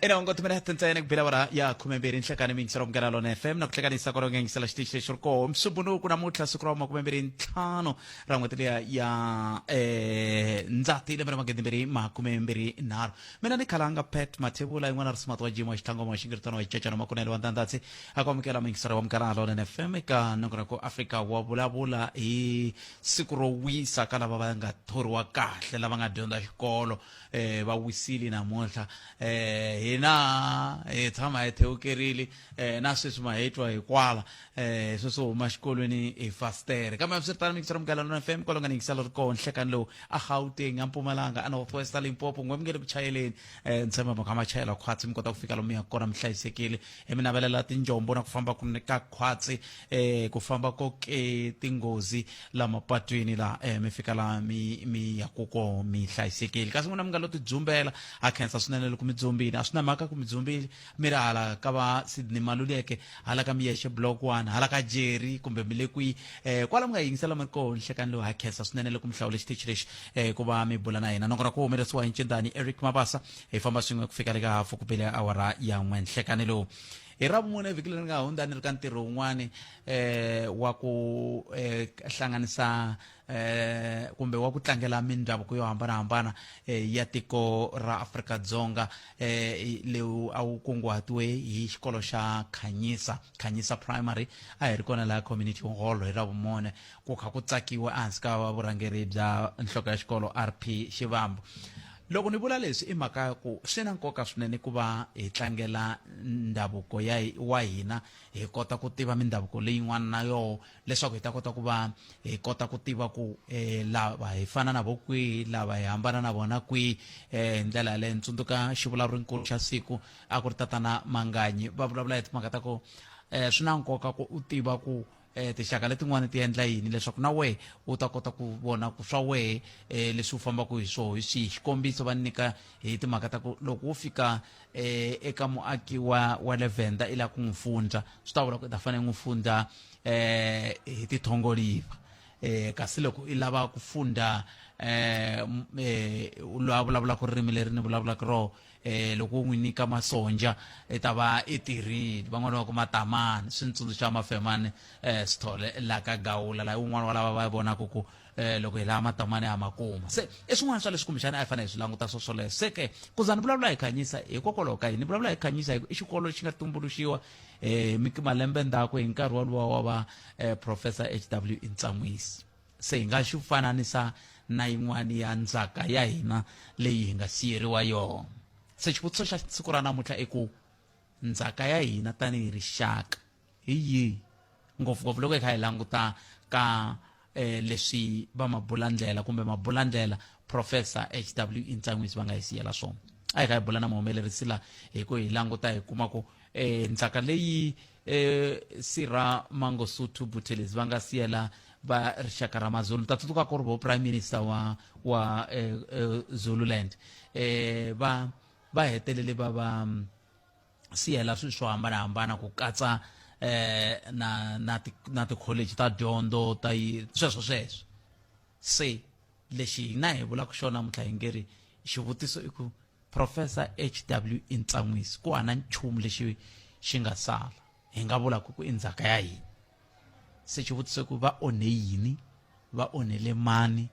Ina timinete ntsena ku bela awara ya 12 nhlekani miyingiselo Munghana Lona FM na ku hlekanisa kwalaho nga yingisela xitichi lexi ri koho Musumbhunuku namuntlha siku ra 25 ra n'hweti liya ya Ndzati lembe ra 2023. Mina ni khalanga Pat Mathebula yin'wana ri smart wa Jim wa Xitlangoma wa Xingiritana wa Xicacana Makunene wa Ndandatsi a ku amukela muyingiseri wa Munghana Lona FM eka nongonoko Afrika wa vulavula hi siku ro wisa ka lava va nga thoriwa kahle lava nga dyondza xikolo. Va wisile namuntlha. Hina hi tshama hi thewukerile, na sweswi ma hi twa hi kwala, sweswi huma xikolweni hi fastere. Kambe hambiswiritano miyingiseri Munghana Lona FM kwalo nga ni yingisela ri koho nhlekani lowu a Gauteng, a Mpumalanga, a North West, a Limpopo, n'we mi nge le ku chayeleni. Ni tshemba mi kha ma chayela khwatsi mi kota ku fika lomu ya kona mi hlayisekile. Hi mi navelela tinjombo na ku famba ku ka khwatsi, ku famba ko ke tinghozi la mapatwini la, mi fika la mi ya ku ko mi hlayisekile. Kasi n'wina mi nga lo tidzumbela, ha khensa swinene loko mi dzumbile. A swi na mhaka ku mi dzumbile mi ri hala ka va Sydney Maluleke, hala ka Miyexe Block 1, hala ka Jerry, kumbe mi le kwihi, kwala mi nga yingisela mi ri koho nhlekani lowu. Ha khensa swinene loko mi hlawule xitichi lexi, ku va mi bula na hina. Nongonoko ku humelerisiwa hi Ncindani Eric Mabasa. Hi famba swin'we ku fika le ka hafu ku bile awara ya 1 nhlekani lowu. Hi Ravumune vhiki leri nga hundza ni ri ka ntirho wun'wani, wa ku hlanganisa, kumbe wa ku tlangela mindhavuko yo hambanahambana, ya tiko ra Afrika-Dzonga, lewu a wu kunguhatiwe hi xikolo xa Khanyisa, Khanyisa Primary. A hi ri kona laha Community Hall hi Ravumune ku kha ku tsakiwa ehansi ka vurhangeri bya nhloko ya xikolo RP Xivambu. Loko ni vula leswi i mhaka ya ku swi na nkoka swinene ku va hi tlangela ndhavuko ya wa hina, hi kota ku tiva mindhavuko leyin'wana na yoho leswaku hi ta kota ku va hi kota ku tiva ku lava hi fana na vo kwihi, lava hi hambana na vona kwihi. Hi ndlela yaleyo ni tsundzuka xivulavurinkulu xa siku a ku ri Tatana Manganyi, va vulavula hi timhaka ta ku swi na nkoka ku u tiva ku tinxaka letin'wana ti endla yini leswaku na wehe u ta kota ku vona ku swa wehe, leswi u fambaka hi swoho hi swihi. Xikombiso va nyika hi timhaka ta ku loko wo fika, eka muaki wa le Venda i lava ku n'wi fundza, swi ta vula ku i ta fanele n'wi fundza, hi tithongoliva. Kasi loko i lava ku fundza, loyi a vulavulaka ririmi leri ni vulavulaka roho, loko u n'wi nyika masonja i ta va i tirhile. Van'wana va ku matamani swi ni tsundzuxa Mafemani, Sithole la ka Gawula, la un'wana wa lava va vonaka ku, loko hi lava matamani ya ma kuma. Se i swin'wana swa leswi kumbexana a hi fanele hi swi languta swo swoleswo. Se ke ku za ni vulavula hi Khanyisa hikokwalaho ka yini? Ni vulavula hi Khanyisa hi ku i xikolo lexi nga tumbuluxiwa, malembe ndzhaku hi nkarhi woluwa wa va, Professor HW Ntsan'wisi. Se hi nga xi fananisa na yin'wana ya ndzhaka ya hina leyi hi nga siyeriwa yona. Se xivutiso xa siku ra namuntlha i ku ndzhaka ya hina tanihi rixaka hi yihi, ngopfungopfu loko hi kha hi languta ka, leswi va mabulandlela kumbe mabulandlela Professor HW Ntsan'wisi va nga hi siyela swona. A hi kha hi bula na muhumelerisi la hi ku hi languta hi kuma ku, ndzhaka leyi, Sira Mangosuthu Buthelezi va nga siyela va rixaka ra Mazulu. Ta tsundzuka ku ri vo Prime Minister wa Zululand, va hetelele va siyela swilo swo hambanahambana ku katsa, na tikholeji ta dyondzo ta sweswo sweswo. Se lexi hina hi vulaka xona namuntlha hi nge ri xivutiso i ku Professor HW Ntsan'wisi ku hana nchumu lexi xi nga sala hi nga vulaka ku i ndzhaka ya hina. Se xivutiso i ku va onhe yini, va onhele mani,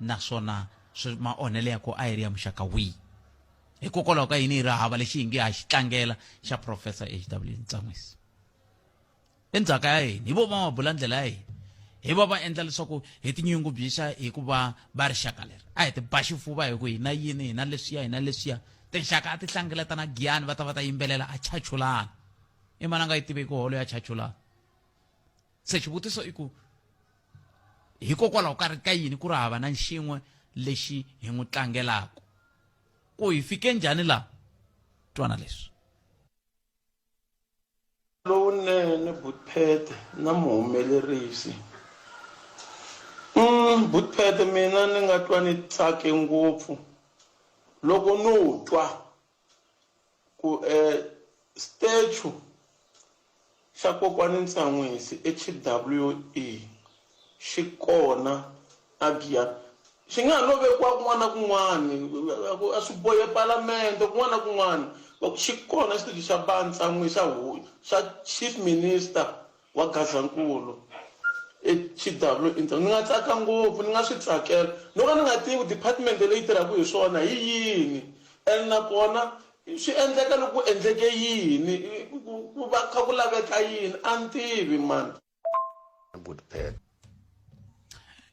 naswona swi maonhele ya ko a yi ri ya muxaka wihi? Hikokwalaho ka yini hi ri hava lexi hi nge ha xi tlangela xa Professor HW Ntsan'wisi? I ndzhaka ya hina, hi vo va mabulandlela ya hina, hi va va endla leswaku hi tinyungubyisa hi ku va va rixaka leri. A hi ti ba xifuva hi ku hina yini, hina leswiya, hina leswiya. Tinxaka a ti hlangeletana Giyani va ta va ta yimbelela a chachulana. I mani a nga yi tiveki holo ya chachulana? Se xivutiso i ku hikokwalaho ka ri ka yini ku ri hava na xin'we lexi hi n'wi tlangelaka? Ku hi fike njhani laha? Twana leswi. Lowunene Butphete na muhumelerisi. Butphete mina ni nga twa ni tsake ngopfu loko no twa ku statue xa kokwani Ntsan'wisi HWE xi kona a Giyani. Xi nga ha no vekiwa kun'wana na kun'wana, a swi bohi epalamende, kun'wana na kun'wana. Va ku xi kona xiteji xa Bantsan'wi xa xa Chief Minister wa Gazankulu HW Ni nga tsaka ngopfu, ni nga swi tsakela. No ka ni nga tivi department leyi tirhaka hi swona hi yini and nakona swi endleka loko ku endleke yini, ku va kha ku laveka yini, a ni tivi mani. Good pet.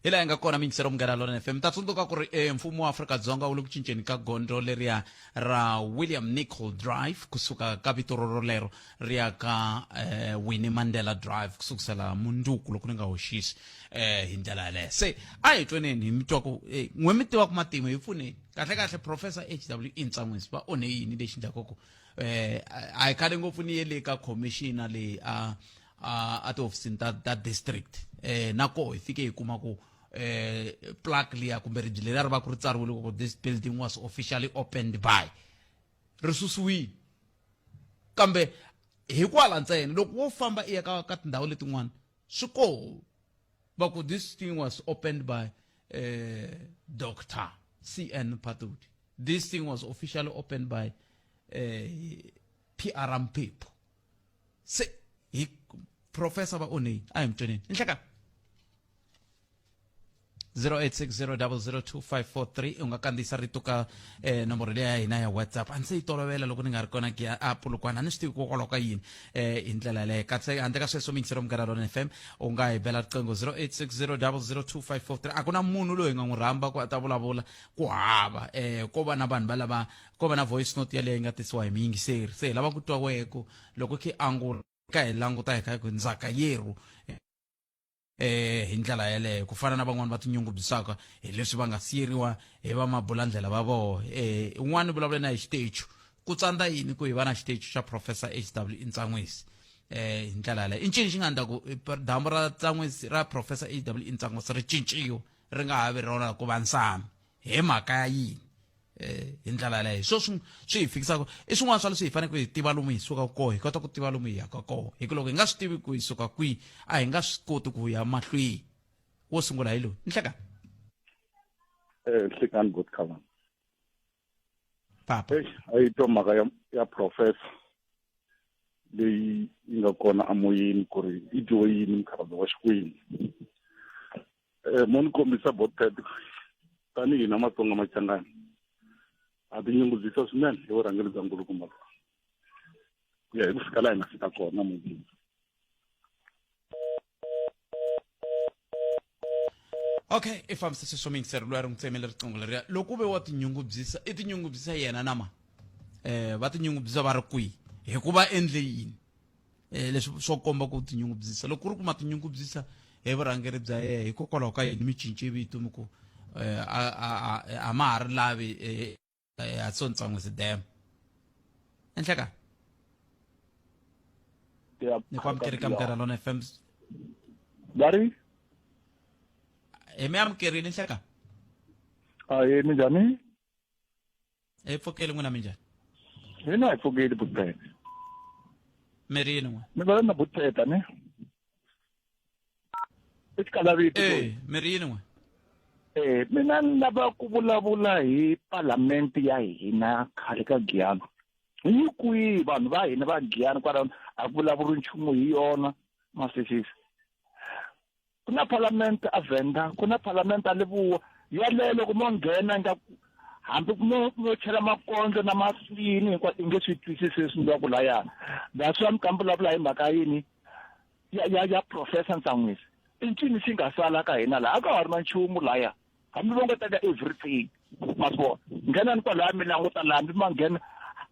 Hi laha yi nga kona miyingisero Munghana Lonene FM. Ta tsundzuka ku ri eh, mfumo wa Afrika-Dzonga wu le ku cinceni ka gondzo leriya ra William Nicol Drive kusuka ka vito rorolero ri ya ka eh, Winnie Mandela Drive kusukisela munduku loko ni nga hoxisi eh, hi ndlela yaleyo. Se a hi tweneni hi mi twa ku eh, n'we mi tivaka matimu hi pfuneni kahle kahle Professor HW Ntsan'wisi va onhe yini lexi endlaka ku eh, a hi khale ngopfu ni ye le ka commissioner leyi a a a tihofisini ta ta district eh na koho hi fike hi kuma ku eh plaque liya kumbe ribye leriya ri va ku ri tsariwile ku this building was officially opened by ri susiwile kambe hikwala ntsena loko wo famba i ya ka ka tindhawu letin'wana swi koho va ku this thing was opened by eh, Dr. CN Phatudi this thing was officially opened by eh, PR Mphephu se hi professor va onheni a hi mi tweneni nhleka 0860002543 u nga kandziyisa rito ka eh, nomboro leyi ya hina ya WhatsApp. A ndzi se yi tolovela loko ni nga ri kona ki a Polokwane, a ni swi tivi kokwalaho ka yini eh, hi ndlela yaleyo. Katse handle ka sweswo, miyingisero Munghana Lona FM, u nga hi bela riqingho 0860002543. A ku na munhu loyi hi nga n'wi rhamba ku a ta vulavula, ku hava eh, ko va na vanhu va lava ko va na voice note yaleyo yi nga tisiwa hi muyingiseri. Se hi lava ku twa wehe ku loko khe angula ka hi languta hi kha ku ndzhaka yerhu eh hi ndlela yeleyo, ku fana na van'wani va tinyungubyisaka hi leswi va nga siyeriwa hi vamabulandlela va voho. Eh un'wana vulavule na hi xitechu, ku tsandza yini ku hi va na xitechu xa Professor HW Ntsan'wisi eh hi ndlela yaleyo? I ncini xi nga endla ku damu ra Tsan'wisi ra Professor HW Ntsan'wisi ri cinciwa ri nga ha vi rona ku va nsami hi mhaka ya yini eh hi ndlela yaleyo? Swo swi swi hi fikisaka i swin'wana swa leswi hi faneleke hi tiva lomu hi sukaka koho, hi kota ku tiva lomu hi yaka koho, hi ku loko hi nga swi tivi ku hi suka kwihi, a hi nga swi koti ku ya mahlweni. Wo sungula hi loyi nhleka. Eh nhlekani good cover. Papa. Hey, a yi twa mhaka ya ya professor leyi yi nga kona amoyeni ku ri i dyiwe yini mukhalabye wa Xikwembu. Eh, mo ni kombisa botpet tanihi hina Matsonga Machangani ha tinyungubyisa swinene hi vurhangeri bya nkulukumba ku ya hi ku fika laha hi nga fika kona namuntlha. Okay, i fambisa sweswo miyingiseri loyi a ri n'wi tsemele riqingho leriya. Loko u ve wa tinyungubyisa, i tinyungubyisa yena na ma va tinyungubyisa va ri kwihi, hikuva endle yini leswi swo komba ku tinyungubyisa? Loko ku ri ku ma tinyungubyisa hi vurhangeri bya yena, hikokwalaho ka yini mi cince vito mi ku a ma ha ri lavi a so Ntsan'wisi Dam? Enhleka ni ku amukeri ka Munghana Lona FM. Va ri hi mi amukerile nhleka. Ahee, minjhani? Hi pfukeli, n'wina minjhani? Hina hi pfukeli butete. Mi ri yini n'we? Mi va na buteta ne i xikalavito. Eh, mi ri yini n'we? Eh, mina ni lava ku vulavula hi palamente ya hina khale ka Giyani. Hi kwihi vanhu va hina va Giyani kwalano? A ku vulavuri nchumu hi yona masesisi. Ku na palamente a Venda, ku na palamente a Leboa. Yaleyo loko mo nghena nga hambi mo mo chela makondlo na maswini hinkwato i nge swi twisisi leswi endliwaka laya. That's why mi ka mi vulavula hi mhaka yini ya ya ya Professor Ntsan'wisi. I ncini xi nga sala ka hina laha? A ka ha ri na nchumu laya, hambi vo nga teka everything. Ma swi vona, nghenani kwalaya mi languta laha, hambi ma nghena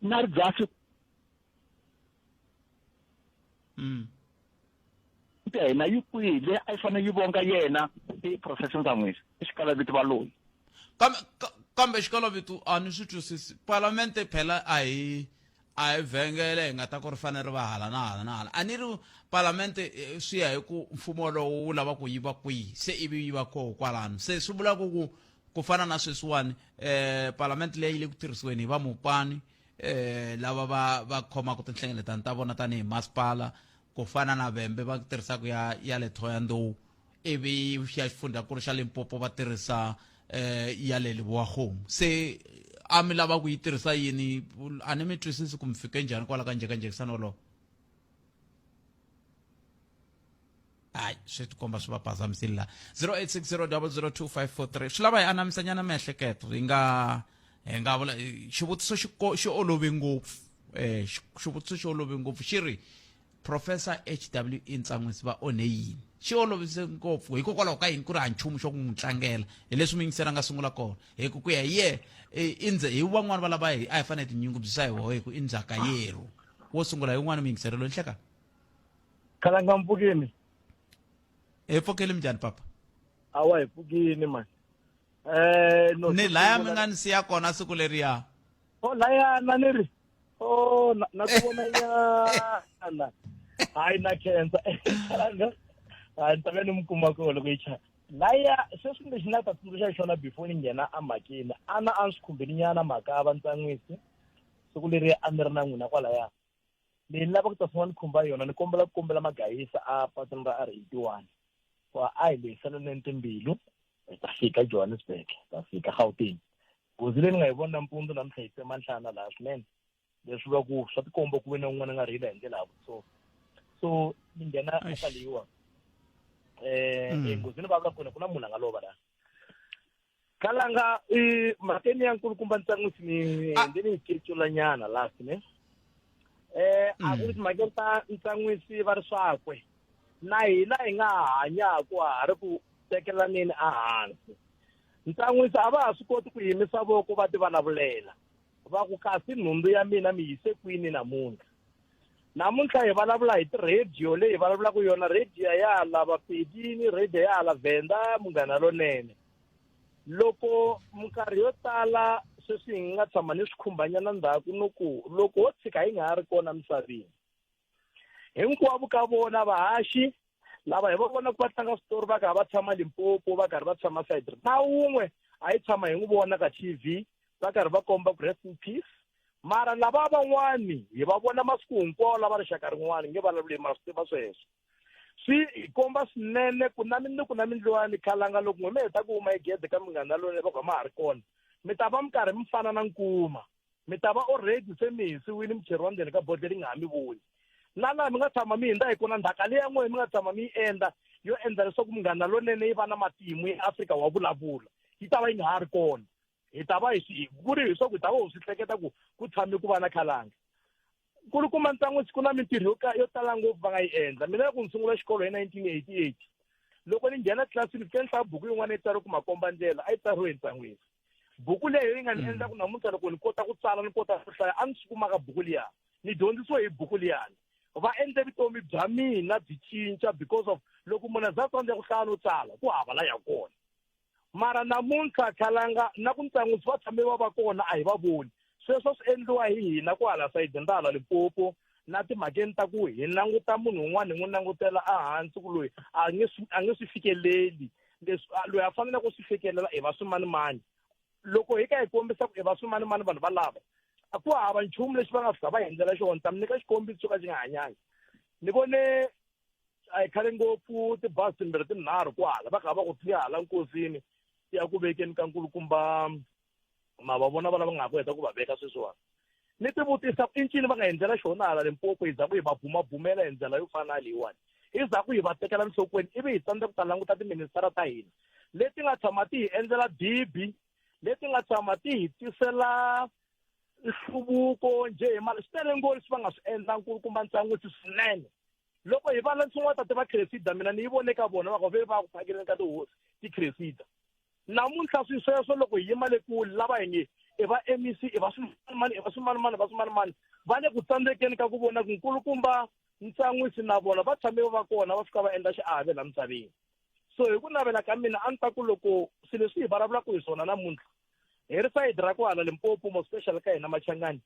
na ribyasi ya hina yi kwihi leyi a yi fanele yi vonga yena i Professor Ntsan'wisi? I xikalavito va loyi. Kambe kambe xikalavito a ni swi twisisi. Palamente phela a hi a hi vhengele hi nga ta ku ri fanele ri va hala na hala na hala. A ni ri palamente swi ya hi ku mfumo wolowo wu lava ku yi va kwihi, se ivi yi va koho kwalano. Se swi vula ku ku ku fana na sweswiwani palamente leyi yi le ku tirhisiweni hi va Mopani lava va va khomaka tinhlengeletano ta vona tanihi masipala, ku fana na Vhembe va tirhisaka ya ya le Thohoyandou, ivi ya xifundzankulu xa Limpopo va tirhisa ya le Lebowa-Kgomo. Se a mi lava ku yi tirhisa yini a ni mi twisisi ku mi fike njhani kwala ka njhekanjhekisano wolowo hayi swi tikomba swi va phazamisile la 0860002543 swi lava hi anamisanyana miehleketo hi nga hi nga vula xivutiso xi xi olove ngopfu um xivutiso xi olove ngopfu xi ri professor hwe ntsan'wisi va onhe yini xi olovise ngopfu hikokwalaho ka yini ku ri ha nchumu xo ku n'wi tlangela hi leswi muyingiseri a nga sungula kona hi ku ku ya hi ye i ndze hi van'wani va lava hi a hi fanele hi tinyungubyisa hi voho hi ku i ndzhaka yerhu wo sungula hi un'wana muyingiseri loyi nhleka khalanga mpfukini hi pfukeli minjhani papa awa hi pfukini mani eh no ni laya mi nga ni siya kona siku leriya o layana ni ri o na na ku vona nyana hayi na khensa khalanga hayi ni ta ve ni mi kuma kona loko yi chaya laya sweswi lexi ni la ta tsundzuxa xona before ni nghena emhakeni ana a ni swi khumbeni nyana mhaka ya vantsan'wisi siku leri a ni ri na n'wina kwalaya leyi ni lava ku ta sungula ni khumba yona ni kombela ku kombela magayisa a patwini ra R 81 ku a hi lehisananeni timbilu hi ta fika Johannesburg hi ta fika Gauteng nghozi leyi ni nga yi vona nampundzu namuntlha yi tsema nhlana laha swinene leswi vula ku swa tikomba ku ve na un'wana a nga rheyila hi ndlela ya so so ni nghena eka leyiwa um enghozini va vula kona ku na munhu a nga lova laha kalanga i mhakeni ya nkulukumba ntsan'wisi ni ndzi ni yi keculanyana last ne eh a ku ri timhakeni ta ntsan'wisi va ri swakwe na hina hi nga hanyaku ha ri ku tekelaneni ehansi ntsan'wisi a va ha swi koti ku yimisa voko va ti vulavulela va ku kasi nhundzu ya mina mi yise kwini namuntlha namuntlha hi vulavula hi tirhediyo leyi hi vulavulaka yona rhediyo ya hala Bapedini rhediyo ya hala Venda Munghana Lonene loko minkarhi yo tala sweswi hi nga tshama ni swi khumbanyana ndzhaku no ku loko ho tshika hi nga ha ri kona misaveni hinkwavo ka vona vahaxi lava hi va vonaka va tlanga switori va karhi va tshama Limpopo va karhi va tshama sayiti na wun'we a yi tshama hi n'wi vona ka T_V va karhi va komba ku rest in peace mara lava van'wani hi va vona masiku hinkwawo lava rixaka rin'wana nge vulavuli ma swi tiva sweswo swi hi komba swinene ku na ni ku na mindliwani khalanga loko n'we mi heta ku huma egede ka munghana lone va ku ma ha ri kona mi ta va mi karhi mi fana na nkuma mi ta va already se mi hisiwile mi cheriwa ndzeni ka bodlhela yi nga ha mi voni na laha mi nga tshama mi hundza hi kona ndzhaka leya n'wehe mi nga tshama mi yi endla yo endla leswaku munghana lonene yi va na matimu ya Afrika wa vulavula yi ta va yi nga ha ri kona hi ta va hi swi ku ri leswaku hi ta va hi swi hleketa ku ku tshame ku va na khalanga nkulukumba ntsan'wisi ku na mintirho yo ka yo tala ngopfu va nga yi endla mina loko ni sungula xikolo hi 1988 loko ni nghena tlilasini fike ni hlaya buku yin'wana yi tsariwe ku makomba ndlela a yi tsariwe hi ntsan'wisi buku leyi yi nga ni endla ku namuntlha loko ni kota ku tsala ni kota ku hlaya a ni swi kumaka buku liya ni dyondzisiwe hi buku liyani va endle vutomi bya mina byi cinca because of loko munhu a za tsandzeka ku hlaya no tsala ku hava la ya kona mara namuntlha khalanga na ku ntsan'wisi va tshame va va kona a hi va voni sweswo swi endliwa hi hina ku hala sayidini ra hala Limpopo na timhakeni ta ku hi languta munhu un'wana hi n'wi langutela ehansi ku loyi a nge swi a nge swi fikeleli leswi loyi a faneleke ku swi fikelela i va swimanimani loko hi ka hi kombisa ku i va swimanimani vanhu valava a ku hava nchumu lexi va nga fika va hi endlela xona ta mi nyika xikombiso xo ka xi nga hanyangi ni vone a hi khale ngopfu tibazi timbirhi tinharhu kwala va kha va ku ti hala nkosini ti ya ku vekeni ka nkulukumba ma va vona va lava nga ha ku heta ku va veka sweswiwani ni ti vutisa i ncini va nga endlela xona hala Limpopo hi za ku hi va bumabumela hi ndlela yo fana na leyiwani hi za ku hi va tekela nhlokweni ivi hi tsandzeka ku ta languta tiministara ta hina leti nga tshama ti hi endlela dibi leti nga tshama ti hi tisela nhluvuko njhe hi mali swi tele ngopfu leswi va nga swi endla nkulukumba ntsan'wisi swinene loko hi vala ntsongo ta tiva Cressida mina ni yi vone ka vona va ku ve va ku phakeleni ka tihosi ti-Cressida namuntlha swi sweswo loko hi yima le kule lava hi nge i va MEC i va swimanimani i va swimanimani va swimanimani va le ku tsandzekeni ka ku vona ku nkulukumba ntsan'wisi na vona va tshame va kona va fika va endla xiave la misaveni so hi ku navela ka mina a ni ta ku loko swilo leswi hi vulavulaka hi swona namuntlha hi ri sayidi ra kwala Limpopo mo special ka hina Machangani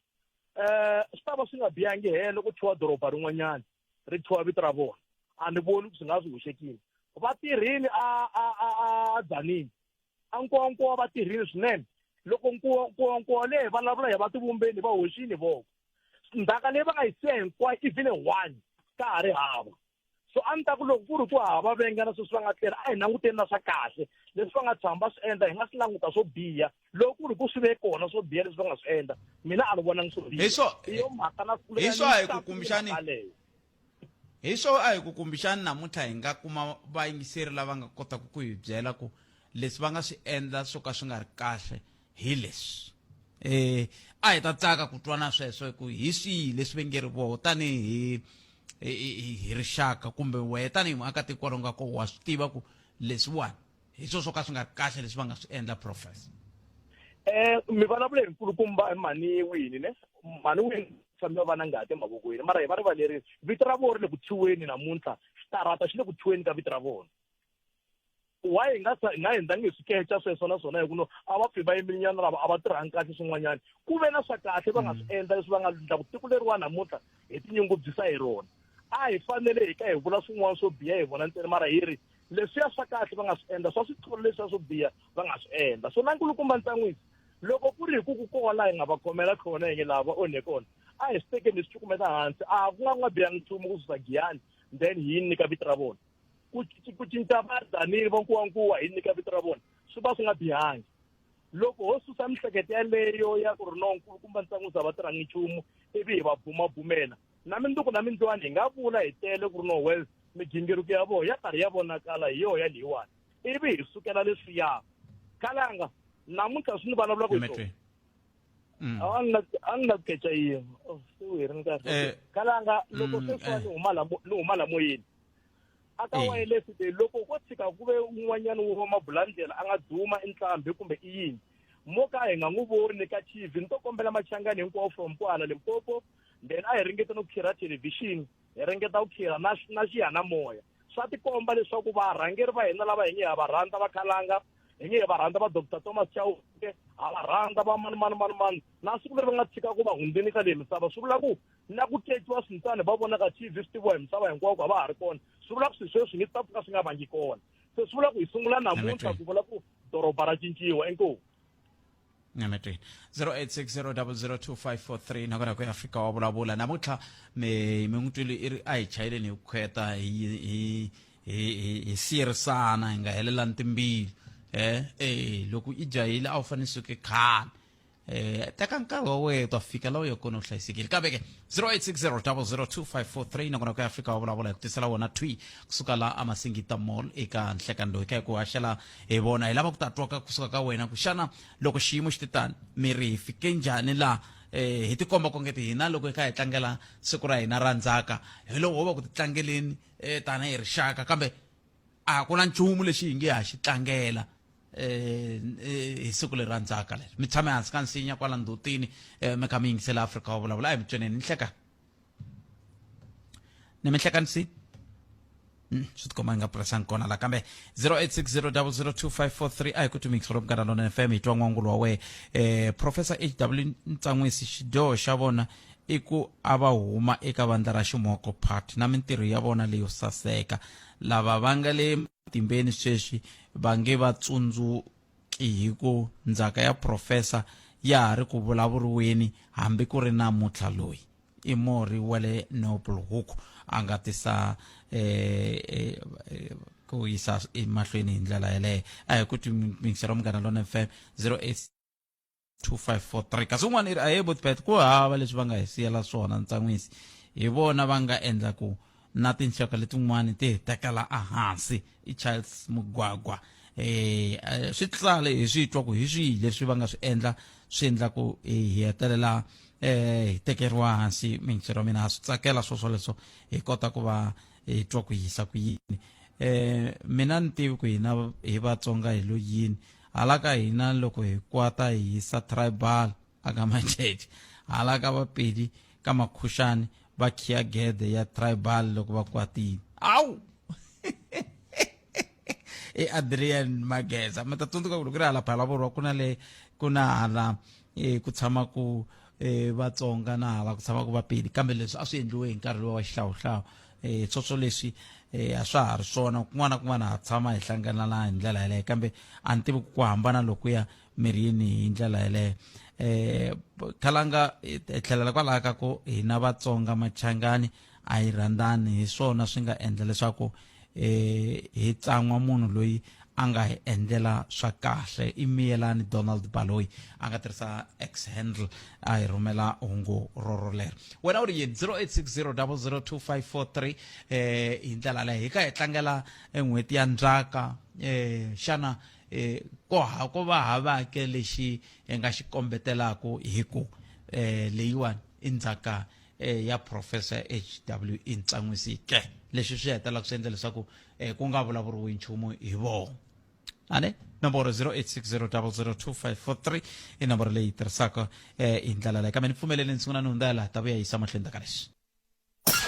eh swi ta va swi nga bihangi helo ku thyiwa doroba rin'wanyana ri thyiwa vito ra vona a ni voni ku swi nga swi hoxekile va tirhile a a a a Dzanini a nkowankowa va tirhile swinene loko nkowankowa leyi vulavula hi va tivumbeni va hoxile voko ndzhaka leyi va nga yi siya hinkwayo i vile one ka ha ri hava So a ni ta ku loko ku ri ku ha va venga na sweswi va nga tlela, a hi languteni na swa kahle leswi va nga tshama va swi endla, hi nga swi languta swo biha. Loko ku ri ku swi ve kona swo biha leswi va nga swi endla, mina a ni vonangi swo biha. Hi swo Hi yo mhaka na siku hi leri swo ni a hi ku tsakile kumbexani mhaka leyo. Hi swo a hi ku kumbexani namuntlha hi nga kuma vayingiseri lava nga kotaka ku hi byela ku leswi va nga swi endla swo ka swi nga ri kahle hi leswi. Eh a hi ta tsaka ku twa na sweswo hi ku hi swihi leswi va nge ri voho tanihi hi, hi rixaka kumbe wehe tanihi muakatiko kwalomu ka koho wa swi tiva ku leswiwani hi swo swo ka swi nga ri kahle leswi va nga swi endla professor. Mi vulavula hi nkulukumba mhani wini ne mhani wini tshame va na ngati emavokweni mara hi va rivalerini vito ra vona ri le ku thyiweni namuntlha xitarata xi le ku thyiweni ka vito ra vona. Why hi nga hi nga endlangi hi swikecha sweswo na swona hi ku no a va pfi va yimelinyana lava a va tirhangi kahle swin'wanyana ku ve na swa kahle va nga swi endla leswi va nga endla ku tiko leriwa namuntlha hi tinyungubyisa hi rona. A hi fanele hi ka hi vula swin'wana swo biha hi vona ntsena mara hi ri leswiya swa kahle va nga swi endla swa switolo leswiya swo biha va nga swi endla. So na nkulukumba Ntsan'wisi loko ku ri hi ku ku kona hi nga va khomela khona hi nge lava va onhe kona a hi swi tekeni hi swi cukumeta hansi a ku nga ku nga bihangi nchumu ku susa Giyani then hi yi nyika vito ra vona. Ku ku cinca va Danile va nkuwankuwa hi nyika vito ra vona swi va swi nga bihangi. Loko ho susa mihleketo yaleyo ya ku ri no nkulukumba Ntsan'wisi a va tirhangi nchumu ivi hi va bumabumela na minduku na mindlwani hi nga vula hi tele ku ri no well migingiriko ya vona ya karhi ya vonakala hi yoho ya leyiwani ivi hi sukela leswiya. Khalanga namuntlha swi ni vulavulaka hi swona. A ni a ni la ku kecha yin'we se wu herile nkarhi. Khalanga loko sweswiwa ni huma la ni huma la moyeni a ka wireless leyi loko ko tshika ku ve un'wanyana wo mabulandlela a nga duma i ntlambhi kumbe i yini mo ka hi nga n'wi voni ka TV ni to kombela machangani hinkwawo from kwala Limpopo then a hi ringeta no khira television hi ringeta ku khira na na xiyanimoya swa tikomba leswaku varhangeri va hina lava hi nge ha va rhandza va khalanga hi nge va rhandza va Dr Thomas Chauke ha va rhandza va mani mani mani mani na siku leri va nga tshika ku va hundzini ka leyi misava swi vula ku na ku teciwa swintsani va vona ka TV swi tiviwa hi misava hinkwako ku a va ha ri kona swi vula ku swilo sweswi nge ta pfuka swi nga vangi kona se swi vula ku hi sungula namuntlha ku vula ku doroba ra cinciwa inkomu. Nyametweni 0860002543 nakona ku Afrika wa vulavula namuntlha mi mi n'wi twile i ri a hi chayeleni hi ku khweta hi hi hi hi siyerisana hi nga helelani timbilu eh eh loko i jahile a wu fanele suke khale eh teka nkarhi wa wena ta fika la u ya kona u hlayisekile kambe ke 0860002543 nakona ku Afrika wa vulavula hi ku tisela wona thwi kusuka la amasingita mall eka nhlekani loyi ka hi ku haxela hi vona hi lava ku ta twa ka kusuka ka wena ku xana loko xiyimo xi titani mi ri hi fike njhani la eh hi tikomba kongeti hina loko hi kha hi tlangela siku ra hina ra ndzhaka hi loko ho va ku ti tlangeleni eh tanihi rixaka kambe a ku na nchumu lexi hi nge ha xi tlangela eh hi siku leri ra ndzhaka leri mi tshame hansi ka nsinya kwala ndzhutini eh mi kha mi yingisela Afrika wa vulavula a hi mi tsweneni ni hleka ni mi hleka nsi swi tikomba ni nga puresangi kona la kambe 0860002543 a hi ku tumikisa ro munghana lona fm hi twa n'wangulo wa wehe eh professor hw ntsan'wisi xidyoho xa vona i ku a va huma eka vandla ra ximoko party na mintirho ya vona leyo saseka lava va nga le matimbeni sweswi va nge va tsundzuki hi ku ndzhaka ya professor ya ha ri ku vulavuriweni hambi ku ri namuntlha loyi i murhi wa le Noble Hook a nga tisa eh, eh, eh, ku yisa emahlweni hi ndlela yeleyo a hi ku timingisela munghana lona fm 08 2543 kasi un'wana i ri ahe botpet ku hava leswi va nga hi siyela swona ntsan'wisi hi vona va nga endla ku na tinxaka letin'wana ti hi tekela ehansi i Charles Mugwagwa eh swi tlale hi swi twa ku hi swihi leswi va nga swi endla swi endla ku hi hetelela eh hi tekeriwa hansi mintirho mina ha swi tsakela swo swoleswo hi kota ku va hi twa ku yisa ku yini eh mina ni tivi ku hina hi Vatsonga hi lo yini hala ka hina loko hi kwata hi yisa tribal aka Majeje hala ka Vapedi ka Makhuxani va khiya gede ya tribal loko va kwatile awu i Adrian Mageza mi ta tsundzuka ku loko ri hala Phalaborwa ku na le ku na hala e, ku tshama ku e, Vatsonga na hala ku tshama ku Vapedi kambe leswi a swi endliwe hi nkarhi lowa wa xihlawuhlawu e, swoswo leswi e, a swa ha ri swona kun'wana na kun'wana ha tshama hi hlanganana hi ndlela yeleyo kambe a ni tivi ku ku hambana lokuya mirini hi ndlela yeleyo eh khalanga hi tlhelela kwalaha ka ku hina Vatsonga Machangani a yi rhandzani hi swona swi nga endla leswaku eh hi tsan'wa munhu loyi a nga hi endlela swa kahle i miyelani Donald Baloyi a nga tirhisa X handle a hi rhumela hungu rorolero wena u ri yini 0860002543 eh hi ndlela leyi hi ka hi tlangela n'hweti ya ndzhaka eh xana eh ko ha ko va havake lexi hi nga xi kombetelaku hi ku eh leyiwani i ndzhaka eh, ya professor HWE Ntsan'wisi ke leswi swi hetelelaka swi endla leswaku eh, ku nga vulavuriwi nchumu hi vona ane nomboro 0860002543 i nomboro leyi tirhisaka eh, hi ndlela leyi kambe ni pfumeleli ni sungula ni hundzela ta vuya yisa mahlweni ta ka leswi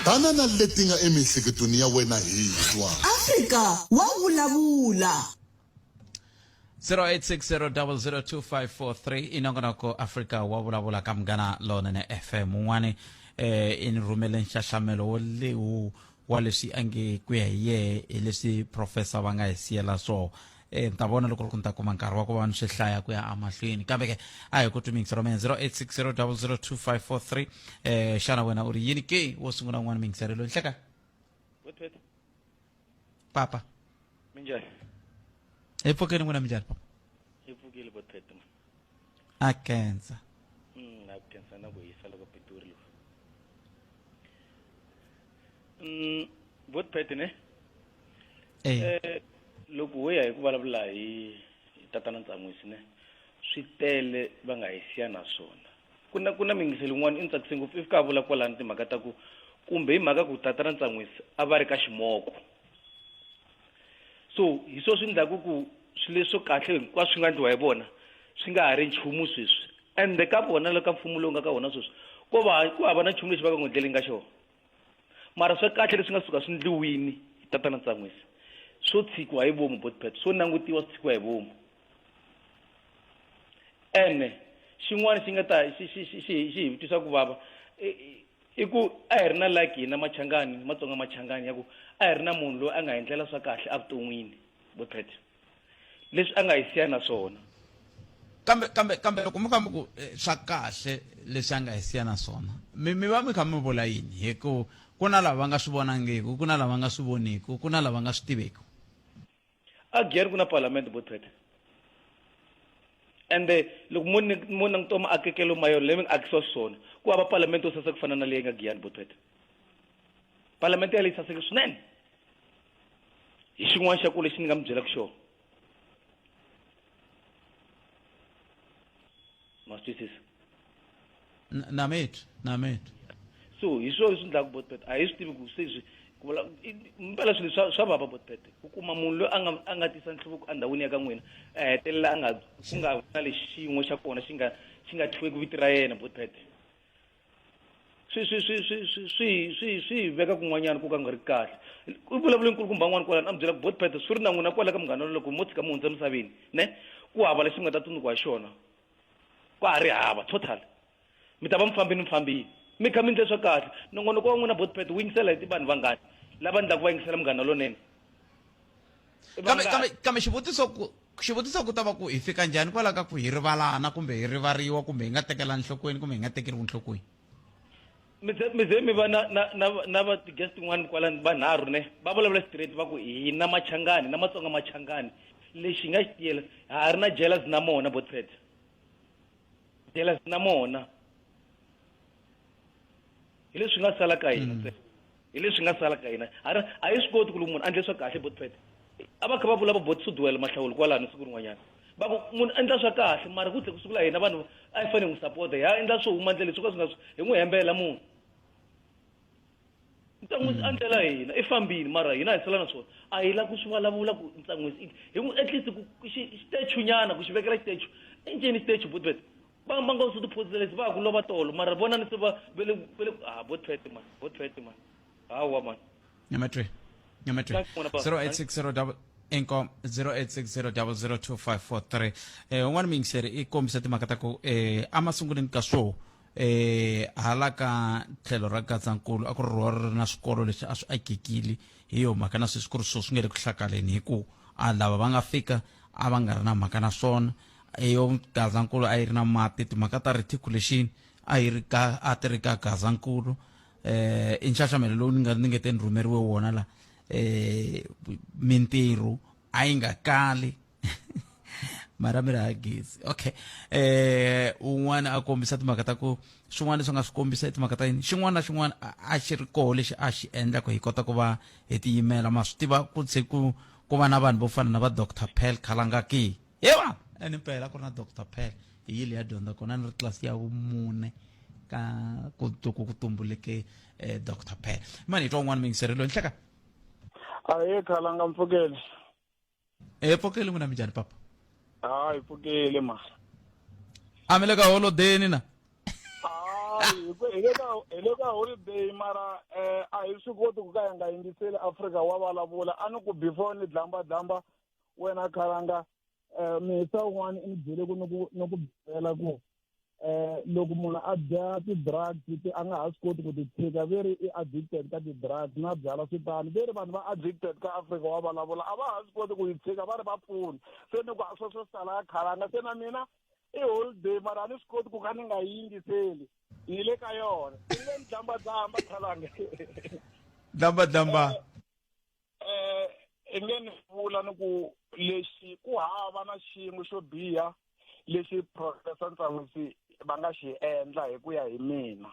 Tana na leti nga emiehleketweni ya wena hi twa. Afrika wa vulavula. 0860002543 i nongonoko Afrika wa vulavula ka Munghana Lonene FM un'wani eh i ni rhumele nxaxamelo wo lewu wa leswi a nge ku ya hi yehe hi leswi professor va nga hi siyela swoho eh ni ta vona loko ri ku ni ta kuma nkarhi wa ku va ni swi hlaya ku ya emahlweni kambe ke a hi ku twi miyingiselo mina 0860002543 eh xana wena u ri yini ke wo sungula un'wana miyingiselo loyi nhleka papa Minjhani? Hi pfukeni n'wina minjhani papa? Hi pfukile bo Tete. A khensa. Na ku khensa na ku hisa loko Pitori lo. Bo Tete ne? Eh. Eh loko ho ya hi ku vulavula hi tatana Ntsan'wisi ne swi tele va nga hi siya na swona. Ku na ku na miyingiselo yin'wana i ni tsakise ngopfu i fika a vula kwalano timhaka ta ku kumbe hi mhaka ku tatana Ntsan'wisi a va ri ka ximoko. So hi swo swi endlaku ku swilo leswo kahle hinkwaswo swi nga endliwa hi vona swi nga ha ri nchumu sweswi ende ka vona le ka mfumo lowu nga ka wona sweswi ko va ku hava na nchumu lexi va nga n'wi endleleni ka xona mara swa kahle leswi nga suka swi ndliwini hi tatana Ntsan'wisi swo tshikiwa hi vomu botpet swo langutiwa swi tshikiwa hi vomu ene xin'wana xi nga ta xi xi xi xi xi hi twisa ku vava i ku a hi ri na lucky hina machangani matsonga machangani ya ku a hi ri na munhu loyi a nga hi ndlela swa kahle evuton'wini botpet leswi a nga hi siya na swona kambe kambe kambe loko mi kha mi ku eh, swa kahle leswi a nga hi siya na swona mi mi va mi kha mi vula yini hi ku ku na lava nga swi vonangiku ku na lava nga swi voniku ku na lava nga swi tiveku a giyani ku na parliament botpet ende loko mo mo langutiwa maakekelo ma yona leyi mi nga akisiwa xiswona ku hava parliament yo saseka ku fana na leyi nga giyani botpet parliament yaleyi saseke swinene hi xin'wana xa ku lexi ni nga mi byelaka xona ma swi twisisa na mitwa na mitwa so hi swona leswi endlaka botpet a hi swi tivi ku se swi ku vula mpela swilo swa swa vava botpet ku kuma munhu loyi a nga a nga tisa nhluvuko endhawini ya ka n'wina a hetelela a nga ku nga na lexi xin'we xa kona xi nga xi nga thyiweki vito ra yena botpet swi swi swi swi swi swi swi swi hi veka kun'wanyana ku ka nga ri kahle u vulavule nkulukumba n'wana kwalano a mi byela ku botpet swi ri na n'wina kwala ka munghana loko mo tshika mi hundza emisaveni ne ku hava lexi mi nga ta tsundzukiwa hi xona ka ha ri hava total mi ta va mi fambini mi fambini mi kha mi endle swa kahle nongonoko wa n'wina botpet wu yingisela hi vanhu vangani lava ndlaku va yingisela munghana lonene kambe kambe kambe xivutiso ku xivutiso ku ta va ku hi fika njhani kwala ka ku hi rivalana kumbe hi rivariwa kumbe hi nga tekela nhlokweni kumbe hi nga tekeriwi nhlokweni mi ze mi ze mi va na na na na va ti-guest tin'wani kwala vanharhu ne va vulavula straight va ku hina machangani na matsonga machangani lexi hi nga xi tiyela ha ha ri na jealous na mona botpet jealous na mona hi leswi nga sala ka hina ntsena hi leswi nga sala ka hina a ri a hi swi koti ku loko munhu a endle swa kahle botpet a va kha va vula va bot suduwela mahlawulo kwalano siku rin'wanyana va ku munhu endla swa kahle mara ku tlhe ku sukula hina vanhu a hi fanele hi n'wi sapota hi ya endla swo huma ndlela swo ka swi nga hi n'wi hembela munhu Ntsan'wisi a ndlela hina i fambini mara hina hi sala na swona a hi la ku swi vulavula ku Ntsan'wisi hi n'wi at least ku xitechu nyana ku xi vekela xitechu i ncini xitechu botpet va va nga swi tiphosisa lexi va ha ku lova tolo mara vonani se va ve le ve le ah botpet man botpet man hawa man Nyamatwe. Nyamatwe. Thanks, n'wana baba. 0860 double inkom 0860002543 eh un'wana muyingiseri i kombisa timhaka ta ku eh emasungulweni ka swo eh hala ka tlhelo ra Gazankulu a ku ri rona ri na swikolo leswi a swi akekile hi yo mhaka na sweswi ku ri swo swi nge le ku hlakaleni hi ku a lava va nga fika a va nga ri na mhaka na swona eyo Gazankulu a yi ri na mati timhaka ta reticulation a yi ri ka a ti ri ka Gazankulu. I nxaxamelo lowu ni nga ni nge te ni rhumeriwe wona la. Mintirho a yi nga kali mara mi ri ha gezi. Okay, un'wana a kombisa timhaka ta ku swin'wana leswi a nga swi kombisa i timhaka ta yini, xin'wana na xin'wana a xi ri koho lexi a xi endla ku hi kota ku va hi tiyimela. Ma swi tiva ku tshe ku va na vanhu vo fana na va Dr Pearl Khalanga ke yewa ene mpela ku ri na Dr Pearl hi yile ya dyondza kona ni ri tlilasi ya vumune ka ku loko ku tumbuleke Dr Pearl. Mani hi twa un'wana muyingiseri loyi nhleka. Ahe Khalanga, mpfukele. Pfukele n'wina, minjhani papa? Hayi, pfukele ma. A mi le ka holodeni na? Hayi, hi le ka holiday, mara a hi swi koti ku ka hi nga yingiseli Afrika wa vulavula. A ni ku before ni dlamba dlamba wena Khalanga, misa un'wana i ni byele ku ni ku byela ku loko munhu a dya ti-drugs ti a nga ha swi koti ku ti tshika, ve ri i addicted ka ti-drugs na byala swi tano, ve ri vanhu va addicted ka Afrika wa vulavula a va ha swi koti ku yi tshika, va ri va pfuna. Se ni ku sweswo swi tala ya Khalanga. Se na mina i holiday, mara a ni swi koti ku ka ni nga yi yingiseli, ni le ka yona i nge ni dlamba dlamba Khalanga. Dlamba dlamba. I nge ni vula ni ku lexi ku hava na xin'we xo biha lexi Professor Ntsan'wisi va nga xi endla hi ku ya hi mina.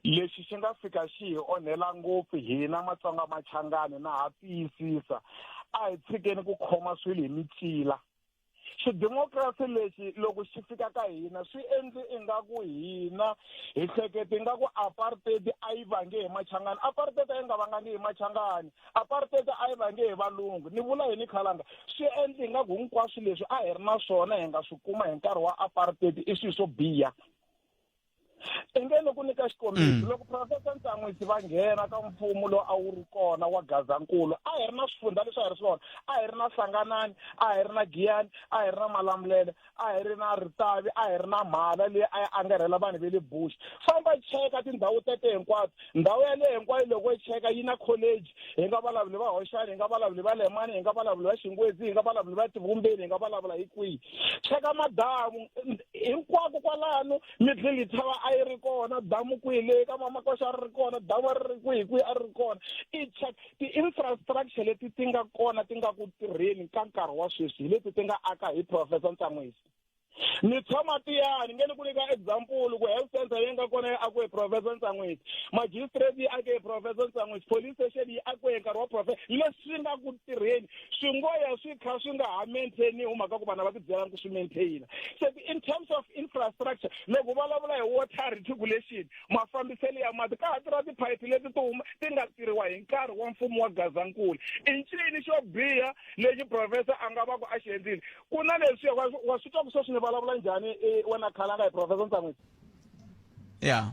Lexi xi nga fika xi hi onhela ngopfu hina Matsonga Machangani, na ha tiyisisa, a hi tshikeni ku khoma swilo hi micila. Xidemokirasi lexi loko xi fika ka hina swi endli ingaku hina hi hleketa ingaku apartheid a yi vange hi Machangani. Apartheid a yi nga vangangi hi Machangani, apartheid a yi vange hi valungu. Ni vula yini Khalanga? Swi endli ingaku hinkwaswo leswi a hi ri na swona hi nga swi kuma hi nkarhi wa apartheid i swilo swo biha. I nge ni ku nyika xikombiso, loko Professor Ntsan'wisi va nghena ka mfumo lowu a wu ri kona wa Gazankulu, a hi ri na swifundza leswi a hi ri swona. A hi ri na Hlanganani, a hi ri na Giyani, a hi ri na Malamulele, a hi ri na Ritavi, a hi ri na Mhala leyi a yi angarhela vanhu va le Bush. Famba cheka tindhawu tete hinkwato, ndhawu yaleyo hinkwayo loko yi cheka yi na college. Hi nga vulavuli va Hoxani, hi nga vulavuli va Lemani, hi nga vulavuli va Xingwedzi, hi nga vulavuli va Tivumbeni, hi nga vulavula hi kwihi. Cheka madamu hinkwako kwalano, Middle Tower a yi ri kona, damu kwihi leyi ka Mamakoxa a ri ri kona, damu a ri ri kwihi kwihi a ri ri kona. I check ti-infrastructure leti ti nga kona ti nga ku tirheni ka nkarhi wa sweswi hi leti ti nga aka hi Professor Ntsan'wisi. Ni tshama tiyani nge ni ku nyika example ku health center leyi nga kona yi akiwe hi Professor Ntsan'wisi, magistrate yi ake hi Professor Ntsan'wisi, police station yi akiwe hi nkarhi wa professor. Leswi nga ku tirheni swi ngo ya swi kha swi nga ha maintainiwi mhaka ku vanhu va tibyelanga ku swi maintaina. Se in terms of infrastructure, loko vulavula hi water reticulation, mafambiselo ya mati, ka ha tirha tiphayiphi leti ti huma ti nga tirhiwa hi nkarhi wa mfumo wa Gazankulu. I ncini xo biha lexi professor a nga va ku a xi endlile? Ku na leswiya wa swi twa ku sweswi ni vulavula njhani wena Khalanga hi Professor Ntsan'wisi? Ya.